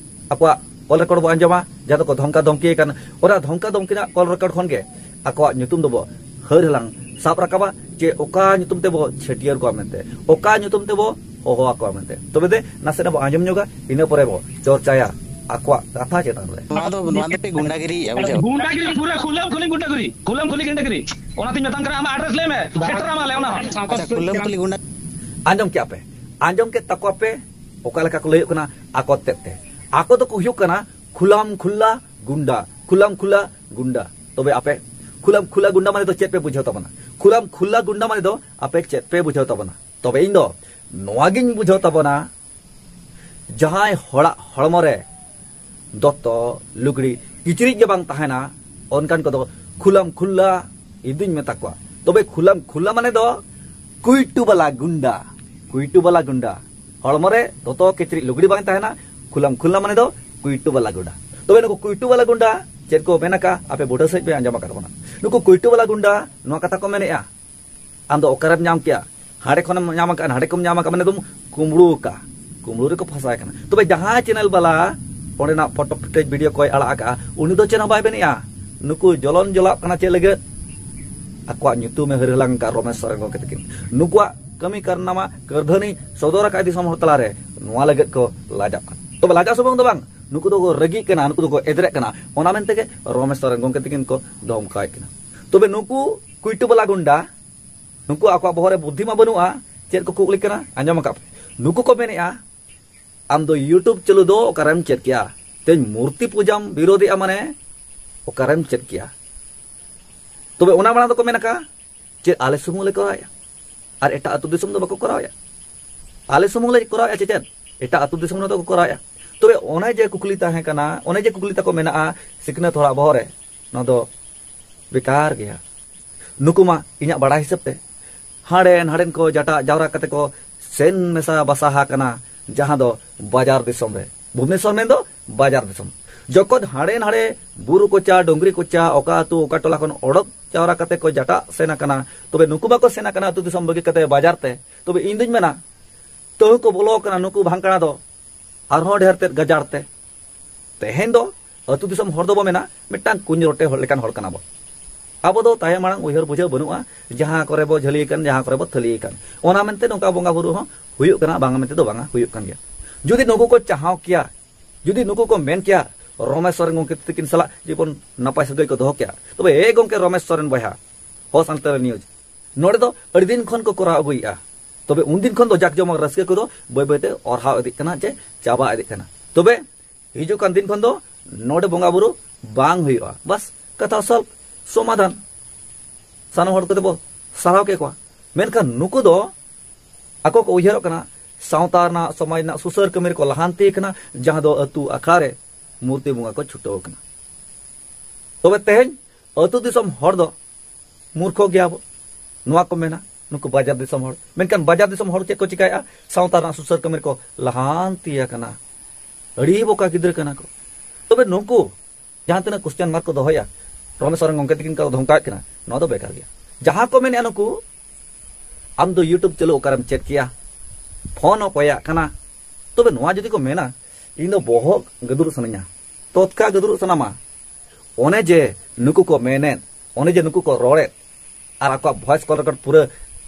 ᱟᱠᱚᱣᱟᱜ ᱠᱚᱞ ᱨᱮᱠᱚᱨᱰ ᱵᱚ ᱟᱸᱡᱚᱢᱟ, ᱡᱟᱦᱟᱸ ᱫᱚᱠᱚ ᱫᱷᱚᱢᱠᱟ ᱫᱷᱚᱢᱠᱤ ᱟᱠᱟᱱ᱾ ᱚᱱᱟ ᱫᱷᱚᱢᱠᱟ ᱫᱷᱚᱢᱠᱤ ᱨᱮᱱᱟᱜ ᱠᱚᱞ ᱨᱮᱠᱚᱨᱰ ᱠᱷᱚᱱ ᱜᱮ ᱟᱠᱚᱣᱟᱜ ᱧᱩᱛᱩᱢ ᱫᱚᱵᱚ ᱦᱟᱹᱨ ᱦᱟᱞᱟᱝ ᱥᱟᱵ ᱨᱟᱠᱟᱵᱟ, ᱪᱮ ᱚᱠᱟ ᱧᱩᱛᱩᱢ ᱛᱮᱵᱚ ᱪᱷᱟᱹᱴᱭᱟᱹᱨ ᱠᱚᱣᱟ ᱢᱮᱱᱛᱮ, ᱚᱠᱟ ᱧᱩᱛᱩᱢ ᱛᱮᱵᱚ ᱦᱚᱦᱚ ᱟᱠᱚᱣᱟ ᱢᱮᱱᱛᱮ᱾ ᱛᱚᱵᱮ ᱫᱮ, ᱱᱟᱥᱮᱱᱟᱜ ᱵᱚ ᱟᱸᱡᱚᱢ ᱧᱚᱜᱟ, ᱤᱱᱟᱹ ᱯᱚᱨᱮ ᱵᱚ ᱪᱚᱨᱪᱟᱭᱟ ᱟᱠᱚᱣᱟᱜ ᱠᱟᱛᱷᱟ ᱪᱮᱛᱟᱱ ᱨᱮ᱾ ᱱᱚᱣᱟ ᱫᱚ, ᱱᱚᱣᱟ ᱫᱚ ᱢᱤᱫᱴᱮᱡ ᱜᱩᱱᱰᱟᱜᱤᱨᱤ, ᱵᱩᱡᱷᱟᱹᱣ? ᱜᱩᱱᱰᱟᱜᱤᱨᱤ, ᱯᱩᱨᱟᱹ ᱠᱷᱩᱞᱟᱹᱢ ᱠᱷᱩᱞᱤ ᱜᱩᱱᱰᱟᱜᱤᱨᱤ, ᱠᱷᱩᱞᱟᱹᱢ ᱠᱷᱩᱞᱤ ᱜᱩᱱᱰᱟᱜᱤᱨᱤ᱾ ᱚᱱᱟᱛᱤᱧ ᱢᱮᱛᱟᱢ ᱠᱟᱱᱟ, ᱟᱢᱟᱜ ᱟᱰᱨᱮᱥ ᱞᱟᱹᱭ ᱢᱮ, ᱥᱮᱴᱮᱨ ᱟᱢᱟᱞᱮ ᱚᱱᱟ ᱦᱚᱸ᱾ ᱟᱪᱪᱷᱟ, ᱠᱷᱩᱞᱟᱹᱢ ᱠᱷᱩᱞᱤ ᱜᱩᱱᱰᱟ᱾ ᱟᱸᱡᱚᱢ ᱠᱮᱜᱼᱟ ᱯᱮ, ᱟᱸᱡᱚᱢ ᱠᱮᱫ ᱛᱟᱠᱚᱣᱟ ᱯᱮ, ᱚᱠᱟ ᱞᱮᱠᱟ ᱠᱚ ᱞᱟᱹᱭᱚᱜ ᱠᱟᱱᱟ ᱟᱠᱚ ᱛᱮᱫ ᱛᱮ᱾ ᱟᱠᱚ ᱫᱚᱠᱚ ᱦᱩᱭᱩᱜ ᱠᱟᱱᱟ ᱠᱷᱩᱞᱟᱢ ᱠᱷᱩᱞᱞᱟ ᱜᱩᱱᱰᱟ, ᱠᱷᱩᱞᱟᱢ ᱠᱷᱩᱞᱞᱟ ᱜᱩᱱᱰᱟ᱾ ᱛᱚᱵᱮ ᱟᱯᱮ ᱠᱷᱩᱞᱟᱢ ᱠᱷᱩᱞᱞᱟ ᱜᱩᱱᱰᱟ ᱢᱟᱱᱮ ᱫᱚ ᱪᱮᱫ ᱯᱮ ᱵᱩᱡᱷᱟᱹᱣ ᱛᱟᱵᱚᱱᱟ? ᱠᱷᱩᱞᱟᱢ ᱠᱷᱩᱞᱞᱟ ᱜᱩᱱᱰᱟ ᱢᱟᱱᱮ ᱫᱚ ᱟᱯᱮ ᱪᱮᱫ ᱯᱮ ᱵᱩᱡᱷᱟᱹᱣ ᱛᱟᱵᱚᱱᱟ? ᱛᱚᱵᱮ ᱤᱧ ᱫᱚ ᱱᱚᱣᱟ ᱜᱤᱧ ᱵᱩᱡᱷᱟᱹᱣ ᱛᱟᱵᱚᱱᱟ, ᱡᱟᱦᱟᱸᱭ ᱦᱚᱲᱟᱜ ᱦᱚᱲᱢᱚ ᱨᱮ ᱫᱚᱛᱚ, ᱞᱩᱜᱽᱲᱤ, ᱠᱤᱪᱨᱤᱡ ᱜᱮ ᱵᱟᱝ ᱛᱟᱦᱮᱱᱟ, ᱚᱱᱠᱟᱱ ᱠᱚᱫᱚ ᱠᱷᱩᱞᱟᱢ ᱠᱷᱩᱞᱞᱟ ᱤᱧ ᱫᱩᱧ ᱢᱮᱛᱟ ᱠᱚᱣᱟ᱾ ᱛᱚᱵᱮ ᱠᱷᱩᱞᱟᱢ ᱠᱷᱩᱞᱞᱟ ᱢᱟᱱᱮ ᱫᱚ ᱠᱩᱭᱴᱩ ᱵᱟᱞᱟ ᱜᱩᱱᱰᱟ, ᱠᱩᱭᱴᱩ ᱵᱟᱞᱟ ᱜᱩᱱᱰᱟ᱾ ᱦᱚᱲᱢᱚ ᱨᱮ ᱫᱚᱛᱚ, ᱠᱤᱪᱨᱤᱡ, ᱞᱩᱜᱽᱲᱤ ᱵᱟᱝ ᱛᱟᱦᱮᱱᱟ, ᱠᱷᱩᱞᱟᱢ ᱠᱷᱩᱞᱞᱟ ᱢᱟᱱᱮ ᱫᱚ ᱠᱩᱭᱴᱩ ᱵᱟᱞᱟ ᱜᱩᱱᱰᱟ᱾ ᱛᱚᱵᱮ ᱱᱩᱠᱩ ᱠᱩᱭᱴᱩ ᱵᱟᱞᱟ ᱜᱩᱱᱰᱟ ᱪᱮᱫ ᱠᱚ ᱢᱮᱱ ᱟᱠᱟᱫ, ᱟᱯᱮ ᱵᱩᱰᱷᱟᱹ ᱥᱮᱫ ᱯᱮ ᱟᱸᱡᱚᱢ ᱟᱠᱟᱫ ᱵᱚᱱᱟ᱾ ᱱᱩᱠᱩ ᱠᱩᱭᱴᱩ ᱵᱟᱞᱟ ᱜᱩᱱᱰᱟ ᱱᱚᱣᱟ ᱠᱟᱛᱷᱟ ᱠᱚ ᱢᱮᱱᱮᱫᱼᱟ, ᱟᱢ ᱫᱚ ᱚᱠᱟᱨᱮᱢ ᱧᱟᱢ ᱠᱮᱜᱼᱟ? ᱦᱟᱸᱰᱮ ᱠᱷᱚᱱᱮᱢ ᱧᱟᱢ ᱟᱠᱟᱫᱼᱟ, ᱱᱟᱸᱰᱮ ᱠᱚᱢ ᱧᱟᱢ ᱟᱠᱟᱫᱼᱟ, ᱢᱟᱱᱮ ᱫᱚᱢ ᱠᱩᱢᱵᱽᱲᱩ ᱟᱠᱟᱫᱼᱟ, ᱠᱩᱢᱵᱽᱲᱩ ᱨᱮᱠᱚ ᱯᱷᱟᱸᱥᱟ ᱟᱠᱟᱱᱟ᱾ ᱛᱚᱵᱮ ᱡᱟᱦᱟᱸ ᱪᱮᱱᱮᱞ ᱵᱟᱞᱟ ᱚᱸᱰᱮᱱᱟᱜ ᱯᱷᱳᱴᱳ ᱯᱷᱩᱴᱮᱡᱽ ᱵᱷᱤᱰᱤᱭᱳ ᱠᱚᱭ ᱟᱲᱟᱜ ᱟᱠᱟᱫᱼᱟ, ᱩᱱᱤ ᱫᱚ ᱪᱮᱫ ᱦᱚᱸ ᱵᱟᱭ ᱢᱮᱱᱮᱜᱼᱟ᱾ ᱱᱩᱠᱩ ᱡᱚᱞᱚᱱ ᱡᱚᱞᱟᱜ ᱠᱟᱱᱟ ᱪᱮᱫ ᱞᱟᱹᱜᱤᱫ? ᱟᱠᱚᱣᱟᱜ ᱧᱩᱛᱩᱢᱮ ᱦᱟᱹᱨ ᱦᱟᱞᱟᱝ ᱟᱠᱟᱫ ᱨᱚᱢᱮᱥ ᱥᱚᱨᱮᱱ ᱜᱚᱢᱠᱮ ᱛᱟᱹᱠᱤᱱ᱾ ᱱᱩᱠᱩᱣᱟᱜ ᱠᱟᱹᱢᱤ ᱠᱟᱨᱱᱟᱢᱟ ᱠᱟᱹᱨᱫᱷᱟᱹᱱᱤ ᱥᱚᱫᱚᱨ ᱟᱠᱟᱫ ᱫᱤᱥᱚᱢ ᱦᱚᱲ ᱛᱟᱞᱟᱨᱮ, ᱱᱚᱣᱟ ᱞᱟᱹᱜᱤᱫ ᱠᱚ ᱞᱟᱡᱟᱜ ᱠᱟᱱᱟ᱾ ᱛᱚᱵᱮ ᱞᱟᱡᱟᱜ ᱥᱩᱢᱩᱝ ᱫᱚ ᱵᱟᱝ, ᱱᱩᱠᱩ ᱫᱚᱠᱚ ᱨᱟᱹᱜᱤᱜ ᱠᱟᱱᱟ, ᱱᱩᱠᱩ ᱫᱚᱠᱚ ᱮᱫᱨᱮᱜ ᱠᱟᱱᱟ᱾ ᱚᱱᱟ ᱢᱮᱱᱛᱮ ᱜᱮ ᱨᱚᱢᱮᱥ ᱥᱚᱨᱮᱱ ᱜᱚᱢᱠᱮ ᱛᱟᱹᱠᱤᱱ ᱠᱚ ᱫᱷᱚᱢᱠᱟᱣᱮᱫ ᱠᱤᱱᱟ᱾ ᱛᱚᱵᱮ ᱱᱩᱠᱩ ᱠᱩᱭᱴᱩ ᱵᱟᱞᱟ ᱜᱩᱱᱰᱟ, ᱱᱩᱠᱩ ᱟᱠᱚᱣᱟᱜ ᱵᱚᱦᱚᱜ ᱨᱮ ᱵᱩᱫᱽᱫᱷᱤ ᱢᱟ ᱵᱟᱹᱱᱩᱜᱼᱟ, ᱪᱮᱫ ᱠᱚ ᱠᱩᱠᱞᱤ ᱠᱟᱱᱟ? ᱟᱸᱡᱚᱢ ᱟᱠᱟᱫ ᱯᱮ᱾ ᱱᱩᱠᱩ ᱠᱚ ᱢᱮᱱᱮᱜᱼᱟ, "ᱟᱢ ᱫᱚ YouTube ᱪᱟᱹᱞᱩ ᱫᱚ ᱚᱠᱟᱨᱮᱢ ᱪᱮᱫ ᱠᱮᱭᱟ? ᱛᱮᱦᱮᱧ ᱢᱩᱨᱛᱤ ᱯᱩᱡᱟᱢ ᱵᱤᱨᱳᱫᱷᱮᱜᱼᱟ, ᱢᱟᱱᱮ ᱚᱠᱟᱨᱮᱢ ᱪᱮᱫ ᱠᱮᱭᱟ?" ᱛᱚᱵᱮ ᱚᱱᱟ ᱢᱟᱲᱟᱝ ᱫᱚᱠᱚ ᱢᱮᱱ ᱟᱠᱟᱫᱼᱟ, ᱪᱮᱫ ᱟᱞᱮ ᱥᱩᱢᱩᱝ ᱞᱮ ᱠᱚᱨᱟᱣᱮᱫᱼᱟ? ᱟᱨ ᱮᱴᱟᱜ ᱟᱹᱛᱩ ᱫᱤᱥᱚᱢ ᱫᱚ ᱵᱟᱠᱚ ᱠᱚᱨᱟᱣᱮᱫᱼᱟ᱾ ᱟᱞᱮ ᱥᱩᱢᱩᱝ ᱞᱮ ᱠᱚᱨᱟᱣᱮᱫᱼᱟ ᱪᱮ ᱪᱮᱫ? ᱮᱴᱟᱜ ᱟᱹᱛᱩ ᱫᱤᱥᱚᱢ ᱨᱮᱫᱚ ᱠᱚ ᱠᱚᱨᱟᱣᱮᱫᱼᱟ᱾ ᱛᱚᱵᱮ ᱚᱱᱮ ᱡᱮ ᱠᱩᱠᱞᱤ ᱛᱟᱦᱮᱸ ᱠᱟᱱᱟ, ᱚᱱᱮ ᱡᱮ ᱠᱩᱠᱞᱤ ᱛᱟᱠᱚ ᱢᱮᱱᱟᱜᱼᱟ, ᱥᱤᱠᱷᱱᱟᱹᱛ ᱦᱚᱲᱟᱜ ᱵᱚᱦᱚᱜ ᱨᱮ, ᱱᱚᱣᱟ ᱫᱚ ᱵᱮᱠᱟᱨ ᱜᱮᱭᱟ᱾ ᱱᱩᱠᱩ ᱢᱟ ᱤᱧᱟᱹᱜ ᱵᱟᱲᱟᱭ ᱦᱤᱥᱟᱹᱵ ᱛᱮ ᱦᱟᱸᱰᱮ ᱱᱟᱸᱰᱮᱱ ᱠᱚ ᱡᱟᱴᱟ ᱡᱟᱣᱨᱟ ᱠᱟᱛᱮ ᱠᱚ ᱥᱮᱱ ᱢᱮᱥᱟ ᱵᱟᱥᱟ ᱟᱠᱟᱱᱟ, ᱡᱟᱦᱟᱸ ᱫᱚ ᱵᱟᱡᱟᱨ ᱫᱤᱥᱚᱢ ᱨᱮ, ᱵᱷᱩᱵᱽᱱᱮᱥᱚᱨ ᱢᱮᱱᱫᱚ ᱵᱟᱡᱟᱨ ᱫᱤᱥᱚᱢ᱾ ᱡᱚᱠᱷᱚᱱ ᱦᱟᱸᱰᱮ ᱱᱟᱸᱰᱮ ᱵᱩᱨᱩ ᱠᱚᱪᱟ, ᱰᱩᱝᱨᱤ ᱠᱚᱪᱟ, ᱚᱠᱟ ᱟᱹᱛᱩ ᱚᱠᱟ ᱴᱚᱞᱟ ᱠᱷᱚᱱ ᱚᱰᱚᱠ ᱡᱟᱣᱨᱟ ᱠᱟᱛᱮ ᱠᱚ ᱡᱟᱴᱟ ᱥᱮᱱ ᱟᱠᱟᱱᱟ, ᱛᱚᱵᱮ ᱱᱩᱠᱩ ᱢᱟᱠᱚ ᱥᱮᱱ ᱟᱠᱟᱱᱟ ᱟᱹᱛᱩ ᱫᱤᱥᱚᱢ ᱵᱟᱹᱜᱤ ᱠᱟᱛᱮ ᱵᱟᱡᱟᱨ ᱛᱮ᱾ ᱛᱚᱵᱮ ᱤᱧ ᱫᱩᱧ ᱢᱮᱱᱟ, ᱛᱟᱹᱦᱩ ᱠᱚ ᱵᱚᱞᱚ ᱟᱠᱟᱱᱟ ᱱᱩᱠᱩ ᱵᱷᱟᱝᱠᱲᱟ ᱫᱚ ᱟᱨᱦᱚᱸ ᱰᱷᱮᱨ ᱛᱮᱫ ᱜᱟᱡᱟᱲ ᱛᱮ᱾ ᱛᱮᱦᱮᱧ ᱫᱚ ᱟᱹᱛᱩ ᱫᱤᱥᱚᱢ ᱦᱚᱲ ᱫᱚᱵᱚ ᱢᱮᱱᱟ, ᱢᱤᱫᱴᱟᱝ ᱠᱩᱧ ᱨᱚᱴᱮ ᱦᱚᱲ ᱞᱮᱠᱟᱱ ᱦᱚᱲ ᱠᱟᱱᱟ ᱵᱚ᱾ ᱟᱵᱚ ᱫᱚ ᱛᱟᱭᱚᱢ ᱢᱟᱲᱟᱝ ᱩᱭᱦᱟᱹᱨ ᱵᱩᱡᱷᱟᱹᱣ ᱵᱟᱹᱱᱩᱜᱼᱟ, ᱡᱟᱦᱟᱸ ᱠᱚᱨᱮ ᱵᱚ ᱡᱷᱟᱹᱞᱤ ᱟᱠᱟᱱ, ᱡᱟᱦᱟᱸ ᱠᱚᱨᱮ ᱵᱚ ᱛᱷᱟᱹᱞᱤ ᱟᱠᱟᱱ᱾ ᱚᱱᱟ ᱢᱮᱱᱛᱮ ᱱᱚᱝᱠᱟ ᱵᱚᱸᱜᱟ ᱵᱩᱨᱩ ᱦᱚᱸ ᱦᱩᱭᱩᱜ ᱠᱟᱱᱟ, ᱵᱟᱝ ᱢᱮᱱᱛᱮ ᱫᱚ ᱵᱟᱝᱟ, ᱦᱩᱭᱩᱜ ᱠᱟᱱ ᱜᱮᱭᱟ᱾ ᱡᱩᱫᱤ ᱱᱩᱠᱩ ᱠᱚ ᱪᱟᱦᱟᱣ ᱠᱮᱭᱟ, ᱡᱩᱫᱤ ᱱᱩᱠᱩ ᱠᱚ ᱢᱮᱱ ᱠᱮᱭᱟ, ᱨᱚᱢᱮᱥ ᱥᱚᱨᱮᱱ ᱜᱚᱢᱠᱮ ᱛᱤᱠᱤᱱ ᱥᱟᱞᱟᱜ ᱡᱮᱵᱚᱱ ᱱᱟᱯᱟᱭ ᱥᱟᱹᱜᱟᱹᱭ ᱠᱚ ᱫᱚᱦᱚ ᱠᱮᱭᱟ, ᱛᱚᱵᱮ ᱮ ᱜᱚᱢᱠᱮ ᱨᱚᱢᱮᱥ ᱥᱚᱨᱮᱱ ᱵᱚᱭᱦᱟ, ᱦᱚ ᱥᱟᱱᱛᱟᱲᱤ ᱱᱤᱭᱩᱡᱽ, ᱱᱚᱰᱮ ᱫᱚ ᱟᱹᱰᱤ ᱫᱤᱱ ᱠᱷᱚᱱ ᱠᱚ ᱠᱚᱨᱟᱣ ᱟᱹᱜᱩᱭᱮᱫᱼᱟ᱾ ᱛᱚᱵᱮ ᱩᱱᱫᱤᱱ ᱠᱷᱚᱱ ᱫᱚ ᱡᱟᱠ ᱡᱚᱢᱚᱠ ᱨᱟᱹᱥᱠᱟᱹ ᱠᱚᱫᱚ ᱵᱟᱹᱭ ᱵᱟᱹᱭᱛᱮ ᱚᱨᱦᱟᱣ ᱤᱫᱤᱜ ᱠᱟᱱᱟ, ᱪᱮ ᱪᱟᱵᱟ ᱤᱫᱤᱜ ᱠᱟᱱᱟ᱾ ᱛᱚᱵᱮ ᱦᱤᱡᱩᱜ ᱠᱟᱱ ᱫᱤᱱ ᱠᱷᱚᱱ ᱫᱚ ᱱᱚᱰᱮ ᱵᱚᱸᱜᱟ ᱵᱩᱨᱩ ᱵᱟᱝ ᱦᱩᱭᱩᱜᱼᱟ᱾ ᱵᱟᱥ, ᱠᱟᱛᱷᱟ ᱥᱚᱞᱵᱷ, ᱥᱚᱢᱟᱫᱷᱟᱱ᱾ ᱥᱟᱱᱟᱢ ᱦᱚᱲ ᱠᱚᱛᱮ ᱵᱚ ᱥᱟᱨᱦᱟᱣ ᱠᱮᱫ ᱠᱚᱣᱟ᱾ ᱢᱮᱱᱠᱷᱟᱱ ᱱᱩᱠᱩ ᱫᱚ ᱟᱠᱚ ᱠᱚ ᱩᱭᱦᱟᱹᱨᱚᱜ ᱠᱟᱱᱟ, ᱥᱟᱶᱛᱟ ᱨᱮᱱᱟᱜ, ᱥᱚᱢᱟᱡᱽ ᱨᱮᱱᱟᱜ ᱥᱩᱥᱟᱹᱨ ᱠᱟᱹᱢᱤ ᱨᱮᱠᱚ ᱞᱟᱦᱟᱱᱛᱤ ᱠᱟᱱᱟ, ᱡᱟᱦᱟᱸ ᱫᱚ ᱟᱹᱛᱩ ᱟᱠᱷᱲᱟ ᱨᱮ ᱢᱩᱨᱛᱤ ᱵᱚᱸᱜᱟ ᱠᱚ ᱪᱷᱩᱴᱟᱹᱣ ᱠᱟᱱᱟ᱾ ᱛᱚᱵᱮ ᱛᱮᱦᱮᱧ ᱟᱹᱛᱩ ᱫᱤᱥᱚᱢ ᱦᱚᱲ ᱫᱚ ᱢᱩᱨᱠᱷᱚ ᱜᱮᱭᱟ ᱵᱚ, ᱱᱚᱣᱟ ᱠᱚ ᱢᱮᱱᱟ ᱱᱩᱠᱩ ᱵᱟᱡᱟᱨ ᱫᱤᱥᱚᱢ ᱦᱚᱲ᱾ ᱢᱮᱱᱠᱷᱟᱱ ᱵᱟᱡᱟᱨ ᱫᱤᱥᱚᱢ ᱦᱚᱲ ᱪᱮᱫ ᱠᱚ ᱪᱤᱠᱟᱭᱮᱫᱼᱟ? ᱥᱟᱶᱛᱟ ᱨᱮᱱᱟᱜ ᱥᱩᱥᱟᱹᱨ ᱠᱟᱹᱢᱤ ᱨᱮᱠᱚ ᱞᱟᱦᱟᱱᱛᱤ ᱟᱠᱟᱱᱟ᱾ ᱟᱹᱰᱤ ᱵᱚᱠᱟ ᱜᱤᱫᱽᱨᱟᱹ ᱠᱟᱱᱟ ᱠᱚ᱾ ᱛᱚᱵᱮ ᱱᱩᱠᱩ ᱡᱟᱦᱟᱸ ᱛᱤᱱᱟᱹᱜ ᱠᱚᱥᱪᱟᱱ ᱢᱟᱨᱠ ᱠᱚ ᱫᱚᱦᱚᱭᱟ, ᱨᱚᱢᱮᱥ ᱥᱚᱨᱮᱱ ᱜᱚᱢᱠᱮ ᱛᱤᱠᱤᱱ ᱠᱚ ᱫᱷᱚᱢᱠᱟᱣᱮᱫ ᱠᱟᱱᱟ, ᱱᱚᱣᱟ ᱫᱚ ᱵᱮᱠᱟᱨ ᱜᱮᱭᱟ᱾ ᱡᱟᱦᱟᱸ ᱠᱚ ᱢᱮᱱᱮᱫᱼᱟ ᱱᱩᱠᱩ, "ᱟᱢ ᱫᱚ YouTube ᱪᱟᱹᱞᱩ ᱚᱠᱟᱨᱮᱢ ᱪᱮᱫ ᱠᱮᱭᱟ? ᱯᱷᱳᱱ ᱚᱠᱚᱭᱟᱜ ᱠᱟᱱᱟ?" ᱛᱚᱵᱮ ᱱᱚᱣᱟ ᱡᱩᱫᱤ ᱠᱚ ᱢᱮᱱᱟ, ᱤᱧ ᱫᱚ ᱵᱚᱦᱚᱜ ᱜᱟᱹᱫᱩᱨ ᱥᱟᱱᱟᱧᱟ᱾ ᱛᱚᱛᱠᱟ ᱜᱟᱹᱫᱩᱨ ᱥᱟᱱᱟᱢᱟ᱾ ᱚᱱᱮ ᱡᱮ ᱱᱩᱠᱩ ᱠᱚ ᱢᱮᱱᱮᱫ, ᱚᱱᱮ ᱡᱮ ᱱᱩᱠᱩ ᱠᱚ ᱨᱚᱲᱮᱫ, ᱟᱨ ᱟᱠᱚᱣᱟᱜ voice call record ᱯᱩᱨᱟᱹ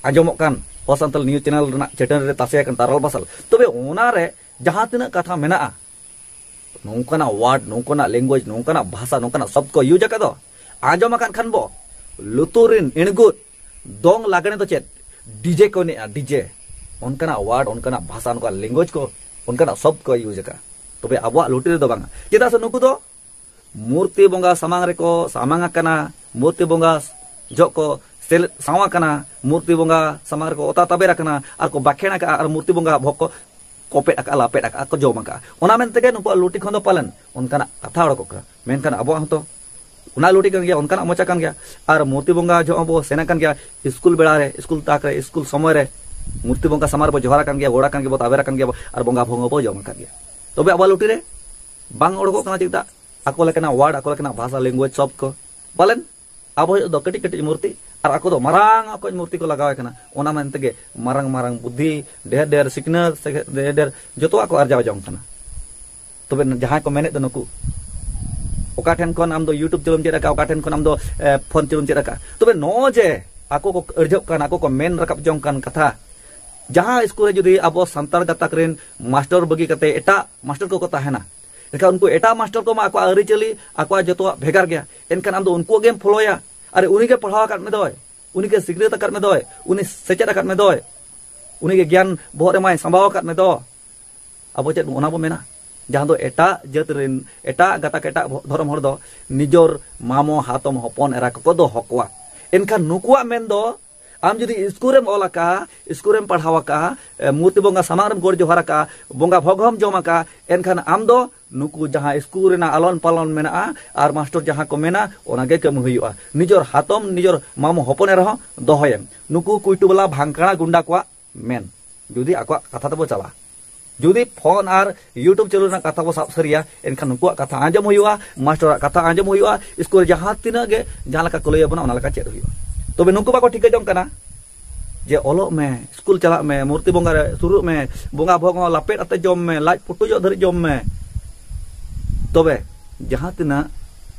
ᱟᱸᱡᱚᱢᱚᱜ ᱠᱟᱱ ᱦᱚᱲ ᱥᱟᱱᱛᱟᱲ news channel ᱨᱮᱱᱟᱜ ᱪᱮᱴᱟᱹᱱ ᱨᱮ ᱛᱟᱥᱮ ᱟᱠᱟᱱ ᱛᱟᱨᱟᱞ ᱵᱟᱥᱟᱞ᱾ ᱛᱚᱵᱮ ᱚᱱᱟᱨᱮ ᱡᱟᱦᱟᱸ ᱛᱤᱱᱟᱹᱜ ᱠᱟᱛᱷᱟ ᱢᱮᱱᱟᱜᱼᱟ, ᱱᱚᱝᱠᱟᱱᱟᱜ word, ᱱᱚᱝᱠᱟᱱᱟᱜ language, ᱱᱚᱝᱠᱟᱱᱟᱜ ᱵᱷᱟᱥᱟ, ᱱᱚᱝᱠᱟᱱᱟᱜ ᱥᱚᱵᱫ ᱠᱚ use ᱟᱠᱟᱫ ᱫᱚ, ᱟᱸᱡᱚᱢ ᱟᱠᱟᱫ ᱠᱷᱟᱱ ᱵᱚ, ᱞᱩᱛᱩᱨ ᱨᱤᱱ ᱤᱬᱜᱩᱫ, ᱫᱚᱝ ᱞᱟᱜᱽᱬᱮ ᱫᱚ ᱪᱮᱫ? DJ ᱠᱚ ᱮᱱᱮᱡᱼᱟ, DJ᱾ ᱚᱱᱠᱟᱱᱟᱜ word, ᱚᱱᱠᱟᱱᱟᱜ ᱵᱷᱟᱥᱟ, ᱚᱱᱠᱟᱱᱟᱜ language ᱠᱚ, ᱚᱱᱠᱟᱱᱟᱜ ᱥᱚᱵᱫ ᱠᱚ use ᱟᱠᱟᱫᱼᱟ᱾ ᱛᱚᱵᱮ ᱟᱵᱚᱣᱟᱜ ᱞᱩᱴᱤ ᱨᱮᱫᱚ ᱵᱟᱝᱟ᱾ ᱪᱮᱫᱟᱜ ᱥᱮ ᱱᱩᱠᱩ ᱫᱚ ᱢᱩᱨᱛᱤ ᱵᱚᱸᱜᱟ ᱥᱟᱢᱟᱝ ᱨᱮᱠᱚ ᱥᱟᱢᱟᱝ ᱟᱠᱟᱱᱟ, ᱢᱩᱨᱛᱤ ᱵᱚᱸᱜᱟ ᱡᱚᱦᱚᱜ ᱠᱚ ᱥᱮᱞᱮᱫ ᱥᱟᱶ ᱟᱠᱟᱱᱟ, ᱢᱩᱨᱛᱤ ᱵᱚᱸᱜᱟ ᱥᱟᱢᱟᱝ ᱨᱮᱠᱚ ᱚᱛᱟ ᱛᱟᱵᱮᱨ ᱟᱠᱟᱱᱟ, ᱟᱨ ᱠᱚ ᱵᱟᱠᱷᱮᱲ ᱟᱠᱟᱜᱼᱟ, ᱟᱨ ᱢᱩᱨᱛᱤ ᱵᱚᱸᱜᱟ ᱵᱚᱦᱚᱜ ᱠᱚ ᱠᱚᱯᱮᱫ ᱟᱠᱟᱜᱼᱟ, ᱞᱟᱯᱮᱫ ᱟᱠᱟᱜᱼᱟ, ᱠᱚ ᱡᱚᱢ ᱟᱠᱟᱜᱼᱟ᱾ ᱚᱱᱟ ᱢᱮᱱ ᱛᱮᱜᱮ ᱱᱩᱠᱩᱣᱟᱜ ᱞᱩᱴᱤ ᱠᱷᱚᱱ ᱫᱚ ᱯᱟᱞᱮᱱ ᱚᱱᱠᱟᱱᱟᱜ ᱠᱟᱛᱷᱟ ᱚᱰᱚᱠᱚᱜ ᱠᱟᱱᱟ᱾ ᱢᱮᱱᱠᱷᱟᱱ ᱟᱵᱚᱣᱟᱜ ᱦᱚᱸᱛᱚ ᱚᱱᱟ ᱞᱩᱴᱤ ᱠᱟᱱ ᱜᱮᱭᱟ, ᱚᱱᱠᱟᱱᱟᱜ ᱢᱚᱪᱟ ᱠᱟᱱ ᱜᱮᱭᱟ᱾ ᱟᱨ ᱢᱩᱨᱛᱤ ᱵᱚᱸᱜᱟ ᱡᱚᱦᱚᱜ ᱦᱚᱸ ᱵᱚ ᱥᱮᱱ ᱟᱠᱟᱱ ᱜᱮᱭᱟ, ᱥᱠᱩᱞ ᱵᱮᱲᱟ ᱨᱮ, ᱥᱠᱩᱞ ᱛᱟᱠ ᱨᱮ, ᱥᱠᱩᱞ ᱥᱚᱢᱚᱭ ᱨᱮ ᱢᱩᱨᱛᱤ ᱵᱚᱸᱜᱟ ᱥᱟᱢᱟᱝ ᱨᱮᱵᱚ ᱡᱚᱦᱟᱨ ᱟᱠᱟᱱ ᱜᱮᱭᱟ, ᱜᱚᱲ ᱟᱠᱟᱱ ᱜᱮᱭᱟ ᱵᱚ, ᱛᱟᱵᱮᱨ ᱟᱠᱟᱱ ᱜᱮᱭᱟ ᱵᱚ, ᱟᱨ ᱵᱚᱸᱜᱟ ᱵᱷᱳᱜ ᱦᱚᱸ ᱵᱚ ᱡᱚᱢ ᱟᱠᱟᱫ ᱜᱮᱭᱟ᱾ ᱛᱚᱵᱮ ᱟᱵᱚᱣᱟᱜ ᱞᱩᱴᱤ ᱨᱮ ᱵᱟᱝ ᱚᱰᱚᱠᱚᱜ ᱠᱟᱱᱟ ᱪᱮᱫᱟᱜ? ᱟᱠᱚ ᱞᱮᱠᱟᱱᱟᱜ word, ᱟᱠᱚ ᱞᱮᱠᱟᱱᱟᱜ ᱵᱷᱟᱥᱟ, language, ᱥᱚᱵᱫ ᱠᱚ᱾ ᱯᱟᱞᱮᱱ ᱟᱵᱚ ᱫᱚ ᱠᱟᱹᱴᱤᱡ ᱠᱟᱹᱴᱤᱡ ᱢᱩᱨᱛᱤ, ᱟᱨ ᱟᱠᱚ ᱫᱚ ᱢᱟᱨᱟᱝ ᱚᱠᱚᱡ ᱢᱩᱨᱛᱤ ᱠᱚ ᱞᱟᱜᱟᱣ ᱮ ᱠᱟᱱᱟ᱾ ᱚᱱᱟ ᱢᱮᱱ ᱛᱮᱜᱮ ᱢᱟᱨᱟᱝ ᱢᱟᱨᱟᱝ ᱵᱩᱫᱽᱫᱷᱤ, ᱰᱷᱮᱨ ᱰᱷᱮᱨ ᱥᱤᱠᱷᱱᱟᱹᱛ, ᱥᱮ ᱰᱷᱮᱨ ᱰᱷᱮᱨ ᱡᱚᱛᱚᱣᱟᱜ ᱠᱚ ᱟᱨᱡᱟᱣ ᱡᱚᱝ ᱠᱟᱱᱟ᱾ ᱛᱚᱵᱮ ᱡᱟᱦᱟᱸᱭ ᱠᱚ ᱢᱮᱱᱮᱫ ᱫᱚ ᱱᱩᱠᱩ, ᱚᱠᱟ ᱴᱷᱮᱱ ᱠᱷᱚᱱ ᱟᱢ ᱫᱚ YouTube ᱪᱟᱹᱞᱩᱢ ᱪᱮᱫ ᱟᱠᱟᱫᱼᱟ, ᱚᱠᱟ ᱴᱷᱮᱱ ᱠᱷᱚᱱ ᱟᱢ ᱫᱚ, ᱮ, ᱯᱷᱳᱱ ᱪᱟᱹᱞᱩᱢ ᱪᱮᱫ ᱟᱠᱟᱫᱼᱟ? ᱛᱚᱵᱮ ᱱᱚᱜᱼᱚᱭ ᱡᱮ ᱟᱠᱚ ᱠᱚ ᱟᱹᱲᱡᱷᱟᱹᱜ ᱠᱟᱱ, ᱟᱠᱚ ᱠᱚ ᱢᱮᱱ ᱨᱟᱠᱟᱵ ᱡᱚᱝ ᱠᱟᱱ ᱠᱟᱛᱷᱟ, ᱡᱟᱦᱟᱸ ᱥᱠᱩᱞ ᱨᱮ ᱡᱩᱫᱤ ᱟᱵᱚ ᱥᱟᱱᱛᱟᱲ ᱜᱟᱛᱟᱠ ᱨᱮᱱ ᱢᱟᱥᱴᱟᱨ ᱵᱟᱹᱜᱤ ᱠᱟᱛᱮ ᱮᱴᱟᱜ ᱢᱟᱥᱴᱟᱨ ᱠᱚᱠᱚ ᱛᱟᱦᱮᱱᱟ, ᱮᱱᱠᱷᱟᱱ ᱩᱱᱠᱩ ᱮᱴᱟᱜ ᱢᱟᱥᱴᱟᱨ ᱠᱚᱢᱟ ᱟᱠᱚᱣᱟᱜ ᱟᱹᱨᱤᱪᱟᱹᱞᱤ, ᱟᱠᱚᱣᱟᱜ ᱡᱚᱛᱚᱣᱟᱜ ᱵᱷᱮᱜᱟᱨ ᱜᱮᱭᱟ᱾ ᱮᱱᱠᱷᱟᱱ ᱟᱢ ᱫᱚ ᱩᱱᱠᱩᱣᱟᱜ ᱜᱮᱢ ᱯᱷᱚᱞᱳᱭᱟ᱾ ᱟᱨ ᱩᱱᱤ ᱜᱮ ᱯᱟᱲᱦᱟᱣ ᱟᱠᱟᱫ ᱢᱮ ᱫᱚᱭ, ᱩᱱᱤ ᱜᱮ ᱥᱤᱠᱷᱱᱟᱹᱛ ᱟᱠᱟᱫ ᱢᱮ ᱫᱚᱭ, ᱩᱱᱤ ᱥᱮᱪᱮᱫ ᱟᱠᱟᱫ ᱢᱮ ᱫᱚᱭ, ᱩᱱᱤ ᱜᱮ ᱜᱮᱭᱟᱱ ᱵᱚᱦᱚᱜ ᱨᱮᱢᱟᱭ ᱥᱟᱢᱵᱟᱣ ᱟᱠᱟᱫ ᱢᱮ ᱫᱚ᱾ ᱟᱵᱚ ᱪᱮᱫ ᱚᱱᱟ ᱵᱚ ᱢᱮᱱᱟ? ᱡᱟᱦᱟᱸ ᱫᱚ ᱮᱴᱟᱜ ᱡᱟᱹᱛ ᱨᱮᱱ, ᱮᱴᱟᱜ ᱜᱟᱛᱟᱠ, ᱮᱴᱟᱜ ᱵᱷᱚ-, ᱫᱷᱚᱨᱚᱢ ᱦᱚᱲ ᱫᱚ ᱱᱤᱡᱚᱨ ᱢᱟᱢᱚ ᱦᱟᱛᱚᱢ ᱦᱚᱯᱚᱱ ᱮᱨᱟ ᱠᱚᱠᱚ ᱫᱚᱦᱚ ᱠᱚᱣᱟ᱾ ᱮᱱᱠᱷᱟᱱ ᱱᱩᱠᱩᱣᱟᱜ ᱢᱮᱱ ᱫᱚ, ᱟᱢ ᱡᱩᱫᱤ ᱥᱠᱩᱞ ᱨᱮᱢ ᱚᱞ ᱟᱠᱟᱫᱼᱟ, ᱥᱠᱩᱞ ᱨᱮᱢ ᱯᱟᱲᱦᱟᱣ ᱟᱠᱟᱫᱼᱟ, ᱮ, ᱢᱩᱨᱛᱤ ᱵᱚᱸᱜᱟ ᱥᱟᱢᱟᱝ ᱨᱮᱢ ᱜᱚᱰ ᱡᱚᱦᱟᱨ ᱟᱠᱟᱫᱼᱟ, ᱵᱚᱸᱜᱟ ᱵᱷᱳᱜᱽ ᱦᱚᱸᱢ ᱡᱚᱢ ᱟᱠᱟᱫᱼᱟ, ᱮᱱᱠᱷᱟᱱ ᱟᱢ ᱫᱚ ᱱᱩᱠᱩ ᱡᱟᱦᱟᱸ ᱥᱠᱩᱞ ᱨᱮᱱᱟᱜ ᱟᱞᱚᱱ ᱯᱟᱞᱚᱱ ᱢᱮᱱᱟᱜᱼᱟ ᱟᱨ ᱢᱟᱥᱴᱚᱨ ᱡᱟᱦᱟᱸ ᱠᱚ ᱢᱮᱱᱟ, ᱚᱱᱟ ᱜᱮ ᱠᱟᱹᱢᱤ ᱦᱩᱭᱩᱜᱼᱟ᱾ ᱱᱤᱡᱚᱨ ᱦᱟᱛᱚᱢ, ᱱᱤᱡᱚᱨ ᱢᱟᱢᱚ ᱦᱚᱯᱚᱱ ᱮᱨᱟ ᱦᱚᱸ ᱫᱚᱦᱚᱭᱮᱢ᱾ ᱱᱩᱠᱩ ᱠᱩᱭᱴᱩ ᱵᱟᱞᱟ ᱵᱷᱟᱝᱠᱲᱟ ᱜᱩᱱᱰᱟ ᱠᱚᱣᱟᱜ ᱢᱮᱱ, ᱡᱩᱫᱤ ᱟᱠᱚᱣᱟᱜ ᱠᱟᱛᱷᱟ ᱛᱮᱵᱚ ᱪᱟᱞᱟᱜᱼᱟ, ᱡᱩᱫᱤ ᱯᱷᱳᱱ ᱟᱨ YouTube ᱪᱟᱹᱞᱩ ᱨᱮᱱᱟᱜ ᱠᱟᱛᱷᱟ ᱵᱚ ᱥᱟᱵ ᱥᱟᱹᱨᱤᱭᱟ, ᱮᱱᱠᱷᱟᱱ ᱱᱩᱠᱩᱣᱟᱜ ᱠᱟᱛᱷᱟ ᱟᱸᱡᱚᱢ ᱦᱩᱭᱩᱜᱼᱟ, ᱢᱟᱥᱴᱚᱨᱟᱜ ᱠᱟᱛᱷᱟ ᱟᱸᱡᱚᱢ ᱦᱩᱭᱩᱜᱼᱟ, ᱥᱠᱩᱞ ᱨᱮ ᱡᱟᱦᱟᱸ ᱛᱤᱱᱟᱹᱜ ᱜᱮ ᱡᱟᱦᱟᱸ ᱞᱮᱠᱟ ᱠᱚ ᱞᱟᱹᱭ ᱟᱵᱚᱱᱟ, ᱚᱱᱟ ᱞᱮᱠᱟ ᱪᱮᱫ ᱦᱩᱭᱩᱜᱼᱟ᱾ ᱛᱚᱵᱮ ᱱᱩᱠᱩ ᱵᱟᱠᱚ ᱴᱷᱤᱠᱟᱹ ᱡᱚᱝ ᱠᱟᱱᱟ᱾ ᱡᱮ ᱚᱞᱚᱜ ᱢᱮ, ᱥᱠᱩᱞ ᱪᱟᱞᱟᱜ ᱢᱮ, ᱢᱩᱨᱛᱤ ᱵᱚᱸᱜᱟ ᱨᱮ ᱥᱩᱨᱩᱜ ᱢᱮ, ᱵᱚᱸᱜᱟ ᱵᱷᱳᱜᱽ ᱦᱚᱸ ᱞᱟᱯᱮᱫ ᱟᱛᱮ ᱡᱚᱢ ᱢᱮ, ᱞᱟᱡ ᱯᱩᱴᱩᱡᱚᱜ ᱫᱷᱟᱹᱨᱤᱡ ᱡᱚᱢ ᱢᱮ᱾ ᱛᱚᱵᱮ ᱡᱟᱦᱟᱸ ᱛᱤᱱᱟᱹᱜ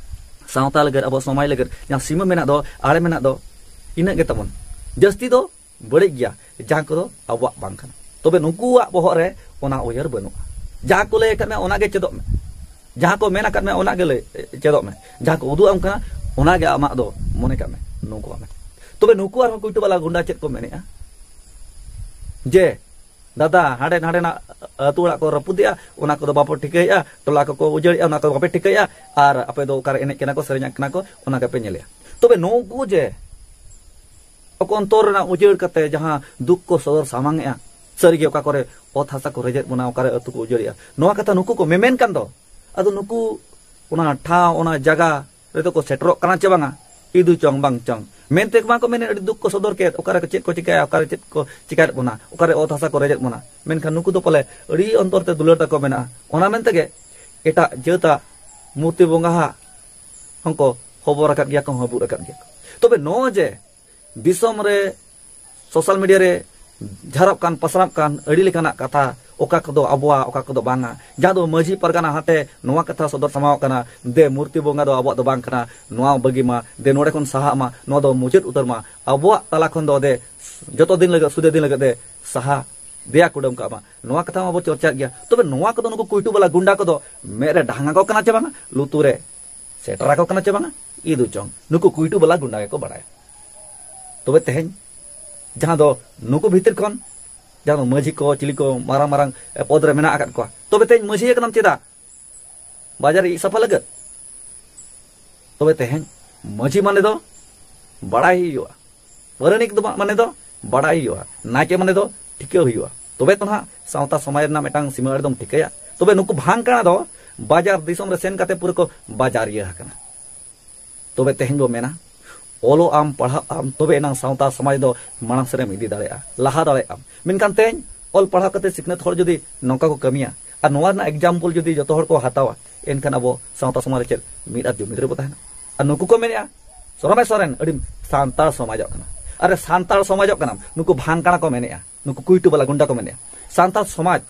ᱥᱟᱶᱛᱟ ᱞᱟᱹᱜᱤᱫ, ᱟᱵᱚ ᱥᱚᱢᱟᱡᱽ ᱞᱟᱹᱜᱤᱫ ᱡᱟᱦᱟᱸ ᱥᱤᱢᱟᱹ ᱢᱮᱱᱟᱜ ᱫᱚ, ᱟᱲᱮ ᱢᱮᱱᱟᱜ ᱫᱚ, ᱤᱱᱟᱹᱜ ᱜᱮ ᱛᱟᱵᱚᱱ᱾ ᱡᱟᱹᱥᱛᱤ ᱫᱚ ᱵᱟᱹᱲᱤᱡ ᱜᱮᱭᱟ, ᱡᱟᱦᱟᱸ ᱠᱚᱫᱚ ᱟᱵᱚᱣᱟᱜ ᱵᱟᱝ ᱠᱟᱱᱟ᱾ ᱛᱚᱵᱮ ᱱᱩᱠᱩᱣᱟᱜ ᱵᱚᱦᱚᱜ ᱨᱮ ᱚᱱᱟ ᱩᱭᱦᱟᱹᱨ ᱵᱟᱹᱱᱩᱜᱼᱟ᱾ ᱡᱟᱦᱟᱸ ᱠᱚ ᱞᱟᱹᱭ ᱟᱠᱟᱫ ᱢᱮ, ᱚᱱᱟ ᱜᱮ ᱪᱮᱫᱚᱜ ᱢᱮ᱾ ᱡᱟᱦᱟᱸ ᱠᱚ ᱢᱮᱱ ᱟᱠᱟᱫ ᱢᱮ, ᱚᱱᱟ ᱜᱮ ᱞᱟᱹᱭ ᱪᱮᱫᱚᱜ ᱢᱮ᱾ ᱡᱟᱦᱟᱸ ᱠᱚ ᱩᱫᱩᱜ ᱟᱢ ᱠᱟᱱᱟ, ᱚᱱᱟ ᱜᱮ ᱟᱢᱟᱜ ᱫᱚ ᱢᱚᱱᱮ ᱠᱟᱜ ᱢᱮ, ᱱᱩᱠᱩᱣᱟᱜ ᱢᱮ᱾ ᱛᱚᱵᱮ ᱱᱩᱠᱩ ᱟᱨᱦᱚᱸ ᱠᱩᱭᱴᱩ ᱵᱟᱞᱟ ᱜᱩᱱᱰᱟ ᱪᱮᱫ ᱠᱚ ᱢᱮᱱᱮᱜᱼᱟ ᱡᱮ, "ᱫᱟᱫᱟ, ᱦᱟᱸᱰᱮ ᱱᱟᱰᱮᱱᱟᱜ ᱟᱹᱛᱩ ᱚᱲᱟᱜ ᱠᱚ ᱨᱟᱹᱯᱩᱫᱮᱜᱼᱟ, ᱚᱱᱟ ᱠᱚᱫᱚ ᱵᱟᱯᱮ ᱴᱷᱤᱠᱟᱹᱭᱮᱜᱼᱟ, ᱴᱚᱞᱟ ᱠᱚᱠᱚ ᱩᱡᱟᱹᱲᱮᱜᱼᱟ, ᱚᱱᱟ ᱠᱚᱫᱚ ᱵᱟᱯᱮ ᱴᱷᱤᱠᱟᱹᱭᱮᱜᱼᱟ, ᱟᱨ ᱟᱯᱮ ᱫᱚ ᱚᱠᱟᱨᱮ ᱮᱱᱮᱡ ᱠᱟᱱᱟ ᱠᱚ, ᱥᱮᱨᱮᱧ ᱠᱟᱱᱟ ᱠᱚ, ᱚᱱᱟ ᱜᱮᱯᱮ ᱧᱮᱞᱮᱜᱼᱟ᱾" ᱛᱚᱵᱮ ᱱᱩᱠᱩ ᱡᱮ ᱚᱱᱛᱚᱨ ᱨᱮᱱᱟᱜ ᱩᱡᱟᱹᱲ ᱠᱟᱛᱮ ᱡᱟᱦᱟᱸ ᱫᱩᱠ ᱠᱚ ᱥᱚᱫᱚᱨ ᱥᱟᱢᱟᱝ ᱮᱜᱼᱟ, ᱥᱟᱹᱨᱤᱜᱮ ᱚᱠᱟ ᱠᱚᱨᱮ ᱚᱛ ᱦᱟᱥᱟ ᱠᱚ ᱨᱮᱡᱮᱫ ᱵᱚᱱᱟ, ᱚᱠᱟᱨᱮ ᱟᱹᱛᱩ ᱠᱚ ᱩᱡᱟᱹᱲᱮᱜᱼᱟ, ᱱᱚᱣᱟ ᱠᱟᱛᱷᱟ ᱱᱩᱠᱩ ᱠᱚ ᱢᱮᱢᱮᱱ ᱠᱟᱱ ᱫᱚ, ᱟᱫᱚ ᱱᱩᱠᱩ ᱚᱱᱟ ᱴᱷᱟᱶ, ᱚᱱᱟ ᱡᱟᱭᱜᱟ ᱨᱮᱫᱚ ᱠᱚ ᱥᱮᱴᱮᱨᱚᱜ ᱠᱟᱱᱟ ᱪᱮ ᱵᱟᱝᱟ? ᱤᱫᱩ ᱪᱚᱝ ᱵᱟᱝ ᱪᱚᱝ ᱢᱮᱱᱛᱮ ᱵᱟᱝ ᱠᱚ ᱢᱮᱱᱮᱫ, ᱟᱹᱰᱤ ᱫᱩᱠ ᱠᱚ ᱥᱚᱫᱚᱨ ᱠᱮᱫ, ᱚᱠᱟᱨᱮ ᱪᱮᱫ ᱠᱚ ᱪᱤᱠᱟᱹᱭᱟ, ᱚᱠᱟᱨᱮ ᱪᱮᱫ ᱠᱚ ᱪᱤᱠᱟᱹᱭᱮᱫ ᱵᱚᱱᱟ, ᱚᱠᱟᱨᱮ ᱚᱛ ᱦᱟᱥᱟ ᱠᱚ ᱨᱮᱡᱮᱫ ᱵᱚᱱᱟ᱾ ᱢᱮᱱᱠᱷᱟᱱ ᱱᱩᱠᱩ ᱫᱚ ᱯᱟᱞᱮ ᱟᱹᱰᱤ ᱚᱱᱛᱚᱨ ᱛᱮ ᱫᱩᱞᱟᱹᱲ ᱛᱟᱠᱚ ᱢᱮᱱᱟᱜᱼᱟ, ᱚᱱᱟ ᱢᱮᱱ ᱛᱮᱜᱮ ᱮᱴᱟᱜ ᱡᱟᱹᱛᱟᱜ ᱢᱩᱨᱛᱤ ᱵᱚᱸᱜᱟ ᱦᱟᱜ ᱦᱚᱸᱠᱚ ᱦᱚᱵᱚᱨ ᱟᱠᱟᱫ ᱜᱮᱭᱟ ᱠᱚ, ᱦᱚᱵᱩᱨ ᱟᱠᱟᱫ ᱜᱮᱭᱟ ᱠᱚ᱾ ᱛᱚᱵᱮ ᱱᱚᱜᱼᱚᱭ ᱡᱮ ᱫᱤᱥᱚᱢ ᱨᱮ ᱥᱳᱥᱟᱞ ᱢᱤᱰᱤᱭᱟ ᱨᱮ ᱡᱷᱟᱨᱟᱜ ᱠᱟᱱ, ᱯᱟᱥᱱᱟᱜ ᱠᱟᱱ ᱟᱹᱰᱤ ᱞᱮᱠᱟᱱᱟᱜ ᱠᱟᱛᱷᱟ, ᱚᱠᱟ ᱠᱚᱫᱚ ᱟᱵᱚᱣᱟᱜ, ᱚᱠᱟ ᱠᱚᱫᱚ ᱵᱟᱝᱟ, ᱡᱟᱦᱟᱸ ᱫᱚ ᱢᱟᱹᱡᱷᱤ ᱯᱟᱨᱜᱟᱱᱟ ᱦᱟᱛᱮ ᱱᱚᱣᱟ ᱠᱟᱛᱷᱟ ᱥᱚᱫᱚᱨ ᱥᱟᱢᱟᱣ ᱠᱟᱱᱟ, ᱫᱮ ᱢᱩᱨᱛᱤ ᱵᱚᱸᱜᱟ ᱫᱚ ᱟᱵᱚᱣᱟᱜ ᱫᱚ ᱵᱟᱝ ᱠᱟᱱᱟ, ᱱᱚᱣᱟ ᱵᱟᱹᱜᱤ ᱢᱟ, ᱫᱮ ᱱᱚᱰᱮ ᱠᱷᱚᱱ ᱥᱟᱦᱟᱜ ᱢᱟ, ᱱᱚᱣᱟ ᱫᱚ ᱢᱩᱪᱟᱹᱫ ᱩᱛᱟᱹᱨ ᱢᱟ, ᱟᱵᱚᱣᱟᱜ ᱛᱟᱞᱟ ᱠᱷᱚᱱ ᱫᱚ ᱫᱮ ᱡᱚᱛᱚ ᱫᱤᱱ ᱞᱟᱹᱜᱤᱫ, ᱥᱩᱫᱮ ᱫᱤᱱ ᱞᱟᱹᱜᱤᱫ ᱫᱮ ᱥᱟᱦᱟ, ᱫᱮᱭᱟ ᱠᱩᱰᱟᱹᱢ ᱠᱟᱜ ᱢᱟ, ᱱᱚᱣᱟ ᱠᱟᱛᱷᱟ ᱢᱟᱵᱚ ᱪᱚᱨᱪᱟᱭᱮᱫ ᱜᱮᱭᱟ᱾ ᱛᱚᱵᱮ ᱱᱚᱣᱟ ᱠᱚᱫᱚ ᱱᱩᱠᱩ ᱠᱩᱭᱴᱩ ᱵᱟᱞᱟ ᱜᱩᱱᱰᱟ ᱠᱚᱫᱚ ᱢᱮᱫ ᱨᱮ ᱰᱷᱟᱝ ᱟᱠᱚ ᱠᱟᱱᱟ ᱪᱮ ᱵᱟᱝᱟ, ᱞᱩᱛᱩᱨ ᱨᱮ ᱥᱮᱴᱮᱨ ᱟᱠᱚ ᱠᱟᱱᱟ ᱪᱮ ᱵᱟᱝᱟ, ᱤᱫᱩ ᱪᱚᱝ, ᱱᱩᱠᱩ ᱠᱩᱭᱴᱩ ᱵᱟᱞᱟ ᱜᱩᱱᱰᱟ ᱜᱮᱠᱚ ᱵᱟᱲᱟᱭᱟ᱾ ᱛᱚᱵᱮ ᱛᱮᱦᱮᱧ ᱡᱟᱦᱟᱸ ᱫᱚ ᱱᱩᱠᱩ ᱵᱷᱤᱛᱤᱨ ᱠᱷᱚᱱ ᱡᱟᱦᱟᱸ ᱫᱚ ᱢᱟᱹᱡᱷᱤ ᱠᱚ, ᱪᱤᱞᱤ ᱠᱚ ᱢᱟᱨᱟᱝ ᱢᱟᱨᱟᱝ ᱯᱚᱫᱽ ᱨᱮ ᱢᱮᱱᱟᱜ ᱟᱠᱟᱫ ᱠᱚᱣᱟ, ᱛᱚᱵᱮ ᱛᱮᱦᱮᱧ ᱢᱟᱹᱡᱷᱤ ᱟᱠᱟᱱᱟᱢ ᱪᱮᱫᱟᱜ? ᱵᱟᱡᱟᱨ ᱤᱡ ᱥᱟᱯᱷᱟ ᱞᱟᱹᱜᱤᱫ᱾ ᱛᱚᱵᱮ ᱛᱮᱦᱮᱧ ᱢᱟᱹᱡᱷᱤ ᱢᱟᱱᱮ ᱫᱚ ᱵᱟᱲᱟᱭ ᱦᱩᱭᱩᱜᱼᱟ, ᱯᱟᱨᱟᱱᱤᱠ ᱫᱚ ᱢᱟᱱᱮ ᱫᱚ ᱵᱟᱲᱟᱭ ᱦᱩᱭᱩᱜᱼᱟ, ᱱᱟᱭᱠᱮ ᱢᱟᱱᱮ ᱫᱚ ᱴᱷᱤᱠᱟᱹ ᱦᱩᱭᱩᱜᱼᱟ, ᱛᱚᱵᱮ ᱛᱚ ᱱᱟᱦᱟᱜ ᱥᱟᱶᱛᱟ ᱥᱚᱢᱟᱡᱽ ᱨᱮᱱᱟᱜ ᱢᱤᱫᱴᱟᱝ ᱥᱤᱢᱟᱹ ᱟᱲᱮ ᱫᱚᱢ ᱴᱷᱤᱠᱟᱹᱭᱟ᱾ ᱛᱚᱵᱮ ᱱᱩᱠᱩ ᱵᱷᱟᱝ ᱠᱟᱬᱟ ᱫᱚ ᱵᱟᱡᱟᱨ ᱫᱤᱥᱚᱢ ᱨᱮ ᱥᱮᱱ ᱠᱟᱛᱮ ᱯᱩᱨᱟᱹ ᱠᱚ ᱵᱟᱡᱟᱨᱤᱭᱟᱹ ᱟᱠᱟᱱᱟ᱾ ᱛᱚᱵᱮ ᱛᱮᱦᱮᱧ ᱵᱚ ᱢᱮᱱᱟ, ᱚᱞᱚᱜ ᱟᱢ, ᱯᱟᱲᱦᱟᱜ ᱟᱢ, ᱛᱚᱵᱮ ᱮᱱᱟᱝ ᱥᱟᱶᱛᱟ ᱥᱚᱢᱟᱡᱽ ᱫᱚ ᱢᱟᱲᱟᱝ ᱥᱮᱫ ᱮᱢ ᱤᱫᱤ ᱫᱟᱲᱮᱭᱟᱜᱼᱟ, ᱞᱟᱦᱟ ᱫᱟᱲᱮᱭᱟᱜ ᱟᱢ᱾ ᱢᱮᱱᱠᱷᱟᱱ ᱛᱮᱦᱮᱧ ᱚᱞ ᱯᱟᱲᱦᱟᱣ ᱠᱟᱛᱮ ᱥᱤᱠᱷᱱᱟᱹᱛ ᱦᱚᱲ ᱡᱩᱫᱤ ᱱᱚᱝᱠᱟ ᱠᱚ ᱠᱟᱹᱢᱤᱭᱟ ᱟᱨ ᱱᱚᱣᱟ ᱨᱮᱱᱟᱜ ᱮᱠᱡᱟᱢᱯᱚᱞ ᱡᱩᱫᱤ ᱡᱚᱛᱚ ᱦᱚᱲ ᱠᱚ ᱦᱟᱛᱟᱣᱟ, ᱮᱱᱠᱷᱟᱱ ᱟᱵᱚ ᱥᱟᱶᱛᱟ ᱥᱚᱢᱟᱡᱽ ᱨᱮ ᱪᱮᱫ ᱢᱤᱫ ᱟᱨ ᱡᱩᱢᱤᱫ ᱨᱮᱵᱚ ᱛᱟᱦᱮᱱᱟ? ᱟᱨ ᱱᱩᱠᱩ ᱠᱚ ᱢᱮᱱᱮᱫᱼᱟ, ᱥᱚᱨᱚᱢᱮ ᱥᱚᱨᱮᱱ ᱟᱹᱰᱤ ᱥᱟᱱᱛᱟᱲ ᱥᱚᱢᱟᱡᱚᱜ ᱠᱟᱱᱟ᱾ ᱟᱨᱮ ᱥᱟᱱᱛᱟᱲ ᱥᱚᱢᱟᱡᱚᱜ ᱠᱟᱱᱟᱢ, ᱱᱩᱠᱩ ᱵᱷᱟᱝᱠᱟᱲᱟ ᱠᱚ ᱢᱮᱱᱮᱜᱼᱟ, ᱱᱩᱠᱩ ᱠᱩᱭᱴᱩ ᱵᱟᱞᱟ ᱜᱩᱱᱰᱟ ᱠᱚ ᱢᱮᱱᱮᱜᱼᱟ᱾ ᱥᱟᱱᱛᱟᱲ ᱥᱚᱢᱟᱡᱽ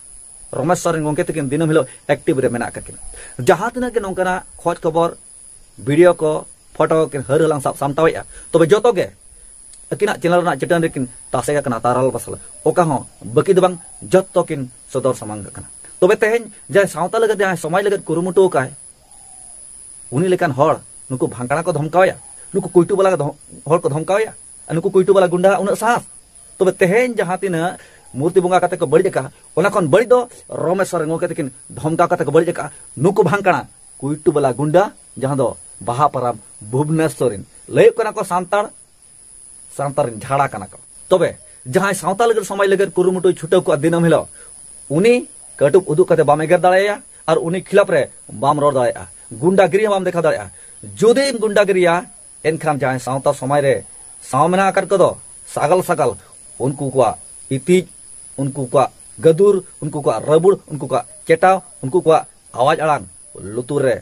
ᱨᱚᱢᱮᱥ ᱥᱚᱨᱮᱱ ᱜᱚᱢᱠᱮ ᱛᱟᱹᱠᱤᱱ ᱫᱤᱱᱟᱹᱢ ᱦᱤᱞᱳᱜ ᱮᱠᱴᱤᱵᱷ ᱨᱮ ᱢᱮᱱᱟᱜ ᱟᱠᱟᱫ ᱠᱤᱱᱟ᱾ ᱡᱟᱦᱟᱸ ᱛᱤᱱᱟᱹᱜ ᱜᱮ ᱱᱚᱝᱠᱟᱱᱟᱜ ᱠᱷᱚᱡᱽ ᱠᱷᱚᱵᱚᱨ, ᱵᱷᱤᱰᱤᱭᱳ ᱠᱚ, ᱯᱷᱳᱴᱳ ᱠᱤᱱ ᱦᱟᱹᱨ ᱦᱟᱞᱟᱝ ᱥᱟᱵ ᱥᱟᱢᱴᱟᱣᱮᱫᱼᱟ, ᱛᱚᱵᱮ ᱡᱚᱛᱚ ᱜᱮ ᱟᱹᱠᱤᱱᱟᱜ ᱪᱮᱱᱮᱞ ᱨᱮᱱᱟᱜ ᱪᱟᱹᱴᱟᱹᱱᱤ ᱨᱮᱠᱤᱱ ᱛᱟᱥᱮ ᱟᱠᱟᱱᱟ ᱛᱟᱨᱟᱞ ᱵᱟᱥᱟᱞ᱾ ᱚᱠᱟ ᱦᱚᱸ ᱵᱟᱹᱠᱤ ᱫᱚ ᱵᱟᱝ, ᱡᱚᱛᱚ ᱠᱤᱱ ᱥᱚᱫᱚᱨ ᱥᱟᱢᱟᱝ ᱟᱠᱟᱱᱟ᱾ ᱛᱚᱵᱮ ᱛᱮᱦᱮᱧ ᱡᱟᱦᱟᱸᱭ ᱥᱟᱶᱛᱟ ᱞᱟᱹᱜᱤᱫ, ᱡᱟᱦᱟᱸᱭ ᱥᱚᱢᱟᱡᱽ ᱞᱟᱹᱜᱤᱫ ᱠᱩᱨᱩᱢᱩᱴᱩ ᱟᱠᱟᱫ, ᱩᱱᱤ ᱞᱮᱠᱟᱱ ᱦᱚᱲ ᱱᱩᱠᱩ ᱵᱷᱟᱝᱠᱟᱲᱟ ᱠᱚ ᱫᱷᱚᱢᱠᱟᱣᱮᱭᱟ, ᱱᱩᱠᱩ ᱠᱩᱭᱴᱩ ᱵᱟᱞᱟ ᱫᱷᱚ-, ᱦᱚᱲ ᱠᱚ ᱫᱷᱚᱢᱠᱟᱣᱮᱭᱟ, ᱟᱨ ᱱᱩᱠᱩ ᱠᱩᱭᱴᱩ ᱵᱟᱞᱟ ᱜᱩᱱᱰᱟ ᱩᱱᱟᱹᱜ ᱥᱟᱦᱟᱥ᱾ ᱛᱚᱵᱮ ᱛᱮᱦᱮᱧ ᱡᱟᱦᱟᱸ ᱛᱤᱱᱟᱹᱜ ᱢᱩᱨᱛᱤ ᱵᱚᱸᱜᱟ ᱠᱟᱛᱮ ᱠᱚ ᱵᱟᱹᱲᱤᱡ ᱟᱠᱟᱫ, ᱚᱱᱟ ᱠᱷᱚᱱ ᱵᱟᱹᱲᱤᱡ ᱫᱚ ᱨᱚᱢᱮᱥ ᱥᱚᱨᱮᱱ ᱜᱚᱢᱠᱮ ᱛᱟᱹᱠᱤᱱ ᱫᱷᱚᱢᱠᱟᱣ ᱠᱟᱛᱮ ᱠᱚ ᱵᱟᱹᱲᱤᱡ ᱟᱠᱟᱫ᱾ ᱱᱩᱠᱩ ᱵᱷᱟᱝᱠᱟᱲᱟ ᱠᱩᱭᱴᱩ ᱵᱟᱞᱟ ᱜᱩᱱᱰᱟ, ᱡᱟᱦᱟᱸ ᱫᱚ ᱵᱟᱦᱟ ᱯᱟᱨᱟᱵᱽ ᱵᱷᱩᱵᱽᱱᱮᱥᱚᱨ ᱨᱤᱱ ᱞᱟᱹᱭᱚᱜ ᱠᱟᱱᱟ ᱠᱚ ᱥᱟᱱᱛᱟᱲ, ᱥᱟᱱᱛᱟᱲ ᱨᱤᱱ ᱡᱷᱟᱲᱟ ᱠᱟᱱᱟ ᱠᱚ᱾ ᱛᱚᱵᱮ ᱡᱟᱦᱟᱸᱭ ᱥᱟᱶᱛᱟ ᱞᱟᱹᱜᱤᱫ, ᱥᱚᱢᱟᱡᱽ ᱞᱟᱹᱜᱤᱫ ᱠᱩᱨᱩᱢᱩᱴᱩᱭ ᱪᱷᱩᱴᱟᱹᱣ ᱠᱚᱜᱼᱟ ᱫᱤᱱᱟᱹᱢ ᱦᱤᱞᱳᱜ, ᱩᱱᱤ ᱠᱟᱹᱴᱩᱵ ᱩᱫᱩᱜ ᱠᱟᱛᱮ ᱵᱟᱢ ᱮᱜᱮᱨ ᱫᱟᱲᱮᱭᱟᱭᱟ ᱟᱨ ᱩᱱᱤ ᱠᱷᱤᱞᱟᱯ ᱨᱮ ᱵᱟᱢ ᱨᱚᱲ ᱫᱟᱲᱮᱭᱟᱜᱼᱟ, ᱜᱩᱱᱰᱟᱜᱤᱨᱤ ᱦᱚᱸ ᱵᱟᱢ ᱫᱮᱠᱷᱟᱣ ᱫᱟᱲᱮᱭᱟᱜᱼᱟ᱾ ᱡᱩᱫᱤᱢ ᱜᱩᱱᱰᱟᱜᱤᱨᱤᱭᱟ, ᱮᱱᱠᱷᱟᱱ ᱡᱟᱦᱟᱸᱭ ᱥᱟᱶᱛᱟ ᱥᱚᱢᱟᱡᱽ ᱨᱮ ᱥᱟᱶ ᱢᱮᱱᱟᱜ ᱟᱠᱟᱫ ᱠᱚᱫᱚ ᱥᱟᱜᱟᱞ ᱥᱟᱜᱟᱞ, ᱩᱱᱠᱩ ᱠᱚᱣᱟᱜ ᱤᱛᱤᱡ, ᱩᱱᱠᱩ ᱠᱚᱣᱟᱜ ᱜᱟᱹᱫᱩᱨ, ᱩᱱᱠᱩ ᱠᱚᱣᱟᱜ ᱨᱟᱹᱵᱩᱲ, ᱩᱱᱠᱩ ᱠᱚᱣᱟᱜ ᱪᱮᱴᱟᱣ, ᱩᱱᱠᱩ ᱠᱚᱣᱟᱜ ᱟᱣᱟᱡ ᱟᱲᱟᱝ ᱞᱩᱛᱩᱨ ᱨᱮ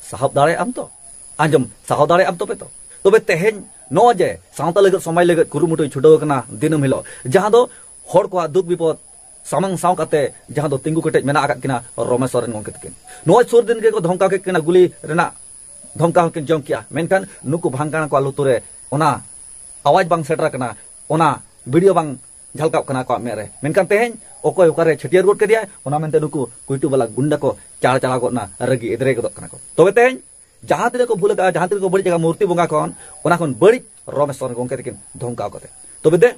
ᱥᱟᱦᱟᱵ ᱫᱟᱲᱮᱭᱟᱜ ᱟᱢ ᱛᱚ? ᱟᱸᱡᱚᱢ ᱥᱟᱦᱟᱣ ᱫᱟᱲᱮᱭᱟᱜ ᱟᱢ ᱛᱚᱵᱮ ᱛᱚ? ᱛᱚᱵᱮ ᱛᱮᱦᱮᱧ ᱱᱚᱜᱼᱚᱭ ᱡᱮ ᱥᱟᱶᱛᱟ ᱞᱟᱹᱜᱤᱫ, ᱥᱚᱢᱟᱡᱽ ᱞᱟᱹᱜᱤᱫ ᱠᱩᱨᱩᱢᱩᱴᱩᱭ ᱪᱷᱩᱴᱟᱹᱣ ᱟᱠᱟᱱᱟ ᱫᱤᱱᱟᱹᱢ ᱦᱤᱞᱳᱜ, ᱡᱟᱦᱟᱸ ᱫᱚ ᱦᱚᱲ ᱠᱚᱣᱟᱜ ᱫᱩᱠ ᱵᱤᱯᱚᱫ ᱥᱟᱢᱟᱝ ᱥᱟᱶ ᱠᱟᱛᱮ, ᱡᱟᱦᱟᱸ ᱫᱚ ᱛᱤᱸᱜᱩ ᱠᱮᱴᱮᱡ ᱢᱮᱱᱟᱜ ᱟᱠᱟᱫ ᱠᱤᱱᱟ ᱨᱚᱢᱮᱥ ᱥᱚᱨᱮᱱ ᱜᱚᱢᱠᱮ ᱛᱟᱹᱠᱤᱱ᱾ ᱱᱚᱜᱼᱚᱭ ᱥᱩᱨ ᱫᱤᱱ ᱜᱮᱠᱚ ᱫᱷᱚᱢᱠᱟᱣ ᱠᱮᱫ ᱠᱤᱱᱟ, ᱜᱩᱞᱤ ᱨᱮᱱᱟᱜ ᱫᱷᱚᱢᱠᱟᱣ ᱦᱚᱸᱠᱤᱱ ᱡᱚᱢ ᱠᱮᱜᱼᱟ, ᱢᱮᱱᱠᱷᱟᱱ ᱱᱩᱠᱩ ᱵᱷᱟᱝᱠᱟᱲᱟ ᱠᱚᱣᱟᱜ ᱞᱩᱛᱩᱨ ᱨᱮ ᱚᱱᱟ ᱟᱣᱟᱡ ᱵᱟᱝ ᱥᱮᱴᱮᱨ ᱟᱠᱟᱱᱟ, ᱚᱱᱟ ᱵᱷᱤᱰᱤᱭᱳ ᱵᱟᱝ ᱡᱷᱟᱞᱠᱟᱜ ᱠᱟᱱᱟ ᱟᱠᱚᱣᱟᱜ ᱢᱮᱫ ᱨᱮ᱾ ᱢᱮᱱᱠᱷᱟᱱ ᱛᱮᱦᱮᱧ ᱚᱠᱚᱭ ᱚᱠᱟᱨᱮ ᱪᱷᱟᱹᱴᱭᱟᱹᱨ ᱜᱚᱫ ᱠᱮᱫᱮᱭᱟᱭ, ᱚᱱᱟ ᱢᱮᱱᱛᱮ ᱱᱩᱠᱩ ᱠᱩᱭᱴᱩ ᱵᱟᱞᱟ ᱜᱩᱱᱰᱟ ᱠᱚ ᱪᱟᱲ ᱪᱟᱲᱟᱣ ᱜᱚᱫ ᱮᱱᱟ, ᱨᱟᱹᱜᱤ ᱮᱫᱨᱮ ᱜᱚᱫᱚᱜ ᱠᱟᱱᱟ ᱠᱚ᱾ ᱛᱚᱵᱮ ᱛᱮᱦᱮᱧ ᱡᱟᱦᱟᱸ ᱛᱤᱱᱟᱹᱜ ᱠᱚ ᱵᱷᱩᱞ ᱟᱠᱟᱫᱼᱟ, ᱡᱟᱦᱟᱸ ᱛᱤᱱᱟᱹᱜ ᱠᱚ ᱵᱟᱹᱲᱤᱡ ᱟᱠᱟᱫᱼᱟ ᱢᱩᱨᱛᱤ ᱵᱚᱸᱜᱟ ᱠᱷᱚᱱ, ᱚᱱᱟ ᱠᱷᱚᱱ ᱵᱟᱹᱲᱤᱡ ᱨᱚᱢᱮᱥ ᱥᱚᱨᱮᱱ ᱜᱚᱢᱠᱮ ᱛᱟᱹᱠᱤᱱ ᱫᱷᱚᱢᱠᱟᱣ ᱠᱟᱛᱮ᱾ ᱛᱚᱵᱮ ᱫᱮ,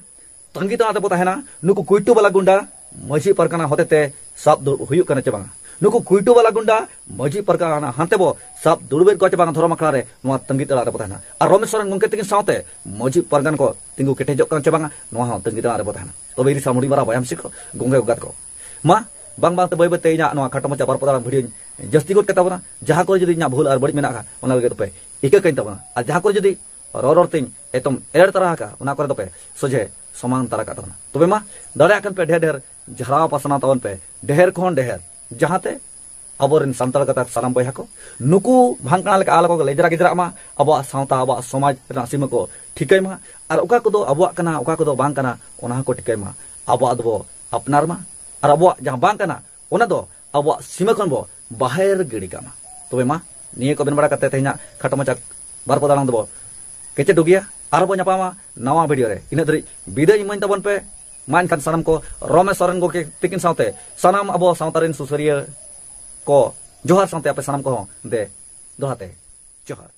ᱛᱟᱺᱜᱤ ᱛᱟᱲᱟᱜ ᱨᱮᱵᱚ ᱛᱟᱦᱮᱱᱟ ᱱᱩᱠᱩ ᱠᱩᱭᱴᱩ ᱵᱟᱞᱟ ᱜᱩᱱᱰᱟ ᱢᱟᱹᱡᱷᱤ ᱯᱟᱨᱜᱟᱱᱟ ᱦᱚᱛᱮᱛᱮ ᱥᱟᱵ ᱫᱩᱲᱩᱵ ᱦᱩᱭᱩᱜ ᱠᱟᱱᱟ ᱪᱮ ᱵᱟᱝᱟ? ᱱᱩᱠᱩ ᱠᱩᱭᱴᱩ ᱵᱟᱞᱟ ᱜᱩᱱᱰᱟ ᱢᱟᱹᱡᱷᱤ ᱯᱟᱨᱜᱟᱱᱟ ᱦᱟᱱᱛᱮ ᱵᱚ ᱥᱟᱵ ᱫᱩᱲᱩᱵᱮᱫ ᱠᱚᱣᱟ ᱪᱮ ᱵᱟᱝᱟ ᱫᱷᱚᱨᱚᱢ ᱟᱠᱷᱲᱟ ᱨᱮ? ᱱᱚᱣᱟ ᱛᱟᱺᱜᱤ ᱛᱟᱲᱟᱜ ᱨᱮᱵᱚ ᱛᱟᱦᱮᱱᱟ᱾ ᱟᱨ ᱨᱚᱢᱮᱥ ᱥᱚᱨᱮᱱ ᱜᱚᱢᱠᱮ ᱛᱟᱹᱠᱤᱱ ᱥᱟᱶᱛᱮ ᱢᱟᱹᱡᱷᱤ ᱯᱟᱨᱜᱟᱱᱟ ᱠᱚ ᱛᱤᱸᱜᱩ ᱠᱮᱴᱮᱡᱚᱜ ᱠᱟᱱᱟ ᱪᱮ ᱵᱟᱝᱟ, ᱱᱚᱣᱟ ᱦᱚᱸ ᱛᱟᱺᱜᱤ ᱛᱟᱲᱟᱜ ᱨᱮᱵᱚ ᱛᱟᱦᱮᱱᱟ᱾ ᱛᱚᱵᱮ ᱤᱨᱤᱥᱟ ᱢᱩᱰᱤ ᱢᱟᱨᱟ ᱵᱚᱭᱦᱟ ᱢᱤᱥᱤ ᱠᱚ, ᱜᱚᱝᱜᱟ ᱜᱚᱜᱟ ᱛᱟᱠᱚ, ᱢᱟ ᱵᱟᱝ ᱵᱟᱝᱛᱮ ᱵᱟᱹᱭ ᱵᱟᱹᱭᱛᱮ ᱤᱧᱟᱹᱜ ᱱᱚᱣᱟ ᱠᱷᱟᱴᱚ ᱢᱟᱪᱷᱟ ᱵᱟᱨ ᱯᱟᱛᱟᱲᱟᱝ ᱵᱷᱤᱰᱤᱭᱳᱧ ᱡᱟᱹᱥᱛᱤ ᱜᱚᱫ ᱠᱟᱛᱟ ᱵᱚᱱᱟ᱾ ᱡᱟᱦᱟᱸ ᱠᱚᱨᱮ ᱡᱩᱫᱤ ᱤᱧᱟᱹᱜ ᱵᱷᱩᱞ ᱟᱨ ᱵᱟᱹᱲᱤᱡ ᱢᱮᱱᱟᱜᱼᱟ, ᱚᱱᱟ ᱞᱟᱹᱜᱤᱫ ᱫᱚᱯᱮ ᱤᱠᱟᱹ ᱠᱟᱹᱧ ᱛᱟᱵᱚᱱᱟ᱾ ᱟᱨ ᱡᱟᱦᱟᱸ ᱠᱚᱨᱮ ᱡᱩᱫᱤ ᱨᱚᱲ ᱨᱚᱲ ᱛᱤᱧ ᱮᱛᱚᱢ ᱮᱲᱮ ᱛᱟᱨᱟ ᱟᱠᱟᱫ, ᱚᱱᱟ ᱠᱚᱨᱮ ᱫᱚᱯᱮ ᱥᱚᱡᱷᱮ ᱥᱚᱢᱟᱱ ᱛᱟᱨᱟ ᱠᱟᱜ ᱛᱟᱵᱚᱱᱟ᱾ ᱛᱚᱵᱮ ᱢᱟ, ᱫᱟᱲᱮᱭᱟᱜ ᱠᱷᱟᱱ ᱯᱮ ᱰᱷᱮᱨ ᱰᱷᱮᱨ ᱡᱷᱟᱨᱟᱣ ᱯᱟᱥᱱᱟᱣ ᱛᱟᱵᱚᱱ ᱯᱮ, ᱰᱷᱮᱨ ᱠᱷᱚᱱ ᱰᱷᱮᱨ, ᱡᱟᱦᱟᱸᱛᱮ ᱟᱵᱚᱨᱮᱱ ᱥᱟᱱᱛᱟᱲ ᱜᱟᱛᱟᱠ ᱥᱟᱱᱟᱢ ᱵᱚᱭᱦᱟ ᱠᱚ ᱱᱩᱠᱩ ᱵᱷᱟᱝᱠᱟᱲᱟ ᱞᱮᱠᱟ ᱟᱞᱚ ᱠᱚ ᱞᱮᱡᱽᱨᱟ ᱜᱮᱡᱽᱨᱟᱜ ᱢᱟ, ᱟᱵᱚᱣᱟᱜ ᱥᱟᱶᱛᱟ, ᱟᱵᱚᱣᱟᱜ ᱥᱚᱢᱟᱡᱽ ᱨᱮᱱᱟᱜ ᱥᱤᱢᱟᱹ ᱠᱚ ᱴᱷᱤᱠᱟᱹᱭ ᱢᱟ᱾ ᱟᱨ ᱚᱠᱟ ᱠᱚᱫᱚ ᱟᱵᱚᱣᱟᱜ ᱠᱟᱱᱟ, ᱚᱠᱟ ᱠᱚᱫᱚ ᱵᱟᱝ ᱠᱟᱱᱟ, ᱚᱱᱟ ᱦᱚᱸᱠᱚ ᱴᱷᱤᱠᱟᱹᱭ ᱢᱟ᱾ ᱟᱵᱚᱣᱟᱜ ᱫᱚᱵᱚ ᱟᱯᱱᱟᱨ ᱢᱟ, ᱟᱨ ᱟᱵᱚᱣᱟᱜ ᱡᱟᱦᱟᱸ ᱵᱟᱝ ᱠᱟᱱᱟ, ᱚᱱᱟ ᱫᱚ ᱟᱵᱚᱣᱟᱜ ᱥᱤᱢᱟᱹ ᱠᱷᱚᱱ ᱵᱚ ᱵᱟᱦᱮᱨ ᱜᱤᱰᱤ ᱠᱟᱜ ᱢᱟ᱾ ᱛᱚᱵᱮ ᱢᱟ, ᱱᱤᱭᱟᱹ ᱠᱚ ᱢᱮᱱ ᱵᱟᱲᱟ ᱠᱟᱛᱮ ᱛᱮᱦᱮᱧᱟᱜ ᱠᱷᱟᱴᱚ ᱢᱟᱪᱷᱟ ᱵᱟᱨᱯᱚ ᱫᱟᱲᱟᱝ ᱫᱚᱵᱚ ᱠᱮᱪᱮᱫ ᱜᱮᱭᱟ᱾ ᱟᱨ ᱵᱚ ᱧᱟᱯᱟᱢᱟ ᱱᱟᱣᱟ ᱵᱷᱤᱰᱤᱭᱳ ᱨᱮ᱾ ᱤᱱᱟᱹᱜ ᱫᱷᱟᱹᱨᱤᱡ ᱵᱤᱫᱟᱹᱭ ᱤᱢᱟᱹᱧ ᱛᱟᱵᱚᱱ ᱯᱮ᱾ ᱢᱟ ᱮᱱᱠᱷᱟᱱ ᱥᱟᱱᱟᱢ ᱠᱚ ᱨᱚᱢᱮᱥ ᱥᱚᱨᱮᱱ ᱜᱚᱢᱠᱮ ᱛᱤᱠᱤᱱ ᱥᱟᱶᱛᱮ ᱥᱟᱱᱟᱢ ᱟᱵᱚ ᱥᱟᱶᱛᱟ ᱨᱮᱱ ᱥᱩᱥᱟᱹᱨᱤᱭᱟᱹ ᱠᱚ ᱡᱚᱦᱟᱨ, ᱥᱟᱶᱛᱮ ᱟᱯᱮ ᱥᱟᱱᱟᱢ ᱠᱚᱦᱚᱸ ᱫᱮ ᱫᱚᱦᱲᱟ ᱛᱮ ᱡᱚᱦᱟᱨ᱾